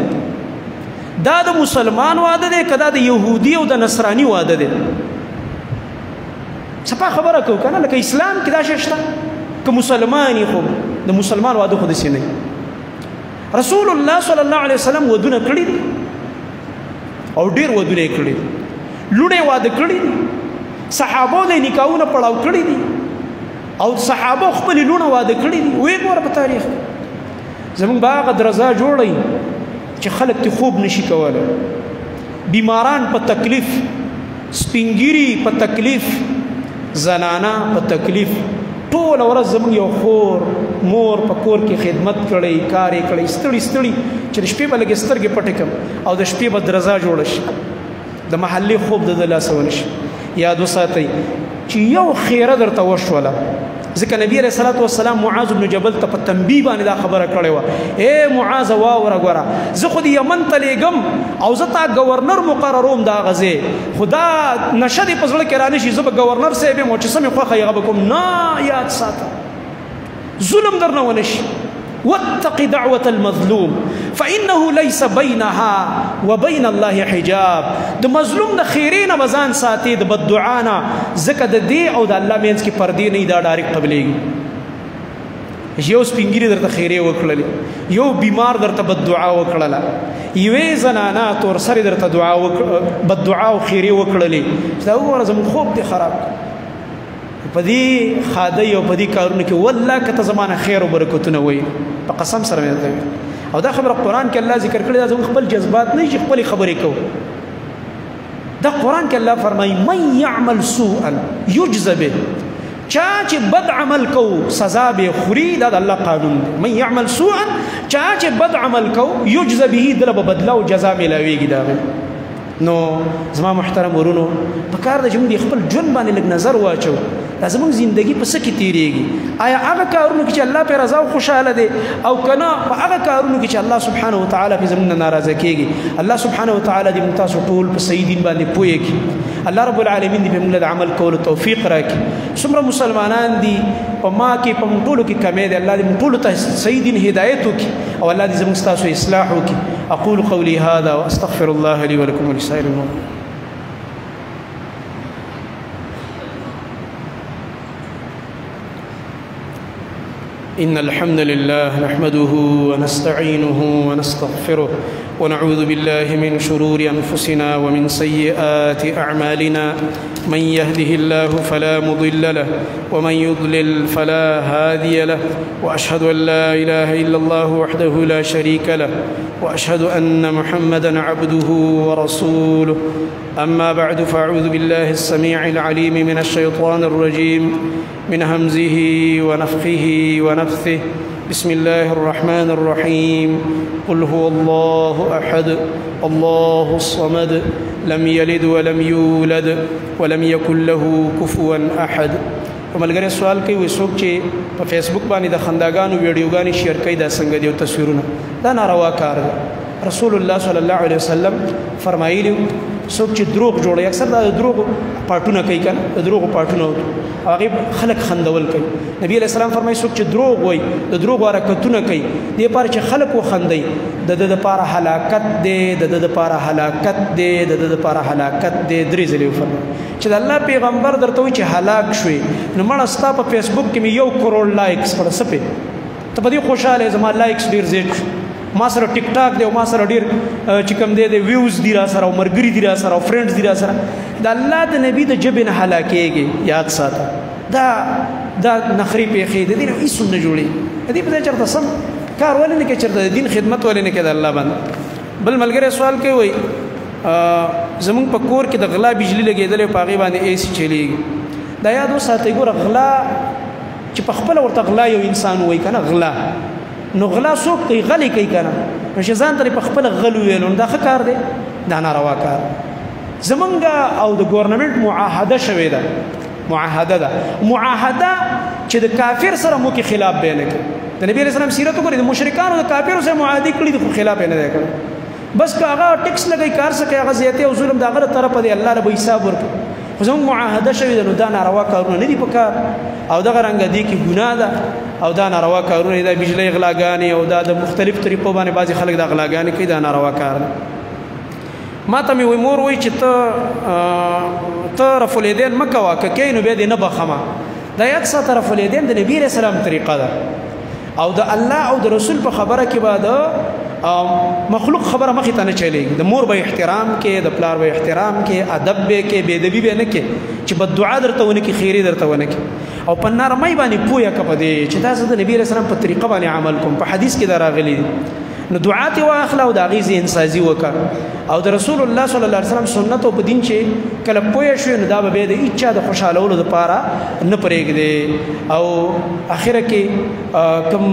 دا د مسلمان واده دی که دا د یهودي او د نصراني واده دی؟ صفا خبره کوو که نه، لکه اسلام کې دا شی شته که مسلمان یې، خو د مسلمان واده خو داسې نه. رسول الله صلی الله علیه وسلم ودونه کړي دي او ډېر ودونه یې کړي دي، لوڼې واده کړي دي، صحابو د نکاحونه پړاو کړي دي، او صحابو خپلې لوڼه واده کړي دي. ویې ګوره په تاریخ کې زمونږ به هغه درزا جوړوي چې خلک ترې خوب نشي کولی، بیماران په تکلیف، سپینګیري په تکلیف، زنانه په تکلیف. ټوله ورځ زمونږ یو خور مور په کور کې خدمت کړی، کار یې کړی، ستړي ستړي چې د شپې به لږې سترګې پټې کړم او د شپې به درزا جوړه شي، د محلې خوب د ده لاسه ونه شي. یاد وساتئ چې یو خیره درته وشوله، ځکه نبی علیه الصلاة والسلام معاذ بن جبل ته په تنبیه باندې دا خبره کړې وه، ای معاذ واوره ګوره، زه خو دې یمن ته لېږم او زه تا گورنر مقرروم د هغه ځای، خو دا نشه دې په زړه کې رانه شي، زه به گورنر صاحب یم او چې څه مې خوښه یې هغه به کوم. نه، یاد ساته ظلم درنه ونه شي. واتق دعوة المظلوم فإنه ليس بينها وبين الله حجاب. د مظلوم د خیرې نه به ځان ساتي، د بددعا نه، ځکه د دې او د الله منځ کې پردې نه، دا ډایرکټ قبلېږي. یو سپینګیري درته خیرې وکړلې، یو بیمار درته بددعا وکړله، یوې زنانه تور سرې درته دعا بددعا او خیرې وکړلې، چې دا وګوره زموږ خوب دې خراب کړ. په دې خادۍ او په دې کارونو کې والله که ته زما نه خیر او برکتونه وایي، په قسم سره مې درته وایي. او دا خبره قرآن کې الله ذکر کړې ده، زموږ خپل جذبات نه چې خپلې خبرې کوو. دا قرآن کې الله فرمایي من يعمل سوءا يجز به، چا چې بد عمل کو سزا به خوري، دا د الله قانون دی. من يعمل سوءا، چا چې بد عمل کو يجز به، دله به بدله او جزا میلاویږي. دا نو زما محترم ورونو، په کار ده چې موږ خپل ژوند باندې لږ نظر واچو، دا زموږ زندگی په څه کې تیریږي؟ آیا هغه کارونو کې چې الله پرې رضا او خوشحاله دی، او که نه په هغه کارونو کې چې الله سبحانه وتعالی پرې زموږ نه ناراضه کېږي؟ الله سبحانه وتعالی دې موږ تاسو ټول په صحیح دین باندې پوه کړي. الله رب العالمین دې په موږ د عمل کولو توفیق راکړي. څومره مسلمانان دي په ما کې، په موږ ټولو کې کمی دی، الله دې موږ ټولو ته صحیح دین هدایت وکړي، او الله دې زموږ ستاسو اصلاح وکړي. أقول قولي هذا وأستغفر الله لي ولكم ولسائر المؤمنين. إن الحمد لله نحمده ونستعينه ونستغفره ونعوذ بالله من شرور أنفسنا ومن سيئات أعمالنا، من يهده الله فلا مضل له ومن يضلل فلا هادي له، وأشهد أن لا إله إلا الله وحده لا شريك له، وأشهد أن محمدا عبده ورسوله. أما بعد، فأعوذ بالله السميع العليم من الشيطان الرجيم، من همزه ونفخه ونفثه، بسم الله الرحمن الرحيم. قل هو الله أحد، الله الصمد، لم يلد ولم يولد ولم يكن له كفوا أحد. په ملګری سوال کوي، وایي څوک چې په فیسبوک باندې د خنداګانو ویډیوګانې شیر کوي، دا څنګه دي او تصویرونه؟ دا ناروا کار دی. رسول الله صلی الله علیه وسلم فرمایلی څوک چې دروغ جوړوي، اکثر دا دروغ پارټونه کوي کنه، د دروغ پارټونه هغه خلک خندول کوي. نبی علیہ السلام فرمایي څوک چې دروغ وایي، د دروغ حرکتونه کوي، دې لپاره چې خلک وخندي، د د لپاره هلاکت دی، د د لپاره هلاکت دی، د د لپاره هلاکت دی. درې ځلې وفرمایي چې د الله پیغمبر درته وایي چې هلاک شوې، نو مړه ستا په فیسبوک کې مې 1 کروڑ likes پر سپه، ته په دې خوشاله، زما likes ډیر زیات، ما سره ټیک ټاک دی او ما سره ډیر چې کوم دی د views دی را سره او مرګري دی را سره او friends دی را سره. د الله د نبی د ژبې نه هلاکېږي، یاد ساته. دا دا نخري پیښې د دې نه هیڅ نه جوړي. د دې په ځای چېرته سم کار ولې نه کوي، چېرته د دین خدمت ولې نه کوي د الله باندې. بل ملګری سوال کوي وایي زمونږ په کور کې د غلا بجلی لګېدلې، په هغې باندې AC چلېږي. دا یاد وساتئ، ګوره غلا چې په خپله ورته غلا یو انسان وایي که نه، غلا نو غلا څوک کوي؟ غلی کوي که نه. نو چې ځان ته په خپله غل وویلو، نو دا ښه کار دی؟ دا ناروا کار. زمونږ او د ګورنمنټ معاهده شوې ده، معاهده ده، معاهده چې د کافر سره مو کې خلاف به نه کوي. د نبی علیہ السلام سیرت وګورئ، د مشرکانو د کافرو سره معاهده کړې دي، خو خلاف یې نه دی کړی. بس که هغه ټیکس لګوي، کار څه کوي، هغه زیاتی او ظلم د هغه له طرفه دی، الله له به حساب ورکړي. خو زموږ معاهده شوې ده، نو دا ناروا کارونه نه دي پکار. او دغه رنګ دې کې ګناه ده، او دا ناروا کارونه، دا بجلی غلاګانې او دا د مختلف طریقو باندې بعضې خلک دا غلاګانې کوي، دا ناروا کار دی. ما ته مې وایي مور وایي چې ته رفع الیدین مه کوه، که کوې نو بیا دې نه بخښمه. دا یاد ساته، رفع الیدین د نبي علیه السلام طریقه ده، او د الله او د رسول په خبره کې به د مخلوق خبره مخې ته نه چلېږي. د مور به احترام کې، د پلار به احترام کې، ادب به کې، بې ادبي به نه کې، چې بد دعا درته ونه کې، خیری درته ونه کې. او په نرمۍ باندې پوهه که په دې چې دا زه د نبي علیه السلام په طریقه باندې عمل کوم، په حدیث کې دا راغلي دي. نو دعا ته واخله او د هغې ذهن سازي وکړه، او د رسول الله صلی الله علیه وسلم سنت او په دین چې کله پوه شوې، نو دا به بیا د هیچا د خوشحالولو دپاره نه پرېږدې. او اخره کې کوم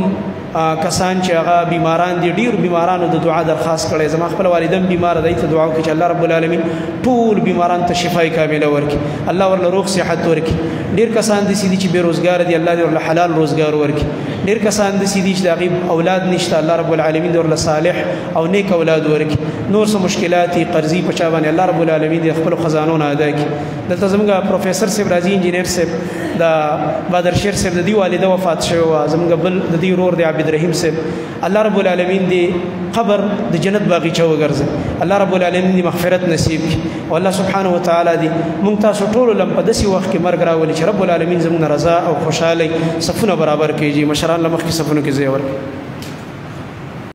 کسان چې هغه بیماران دي، ډیر بیمارانو د دعا درخواست کړي. زما خپل والدین بیمار دی، ته دعا وکړي چې الله رب العالمین ټول بیماران ته شفای کامله ورکړي، الله ورله روغ صحت ورکړي. ډیر کسان دي چې بې روزګار دي، الله دې ورله حلال روزګار ورکړي. ډیر کسان دي چې د هغې اولاد نشته، الله رب العالمین دې ورله صالح او نیک اولاد ورکړي. نور څه مشکلات قرضې په چا باندې الله رب العالمین دې خپل خزانو نه ادا کړي. دلته زموږ پروفیسور صاحب راځي، انجینر صاحب، د بادر شیر صاحب د دې والده وفات شوی و، زموږ بل د دې ورور دی عبد الرحیم صاحب. الله رب العالمین دې قبر د جنت باغیچه وګرځي، الله رب العالمین دې مغفرت نصیب کړي، او الله سبحانه وتعالی دې مونږ تاسو ټول لم په داسې وخت کې مرګ راولي چې رب العالمین زموږ رضا او خوشحالي صفونه برابر کړي. مشران له مخکې صفونو کې ځای ورکړي.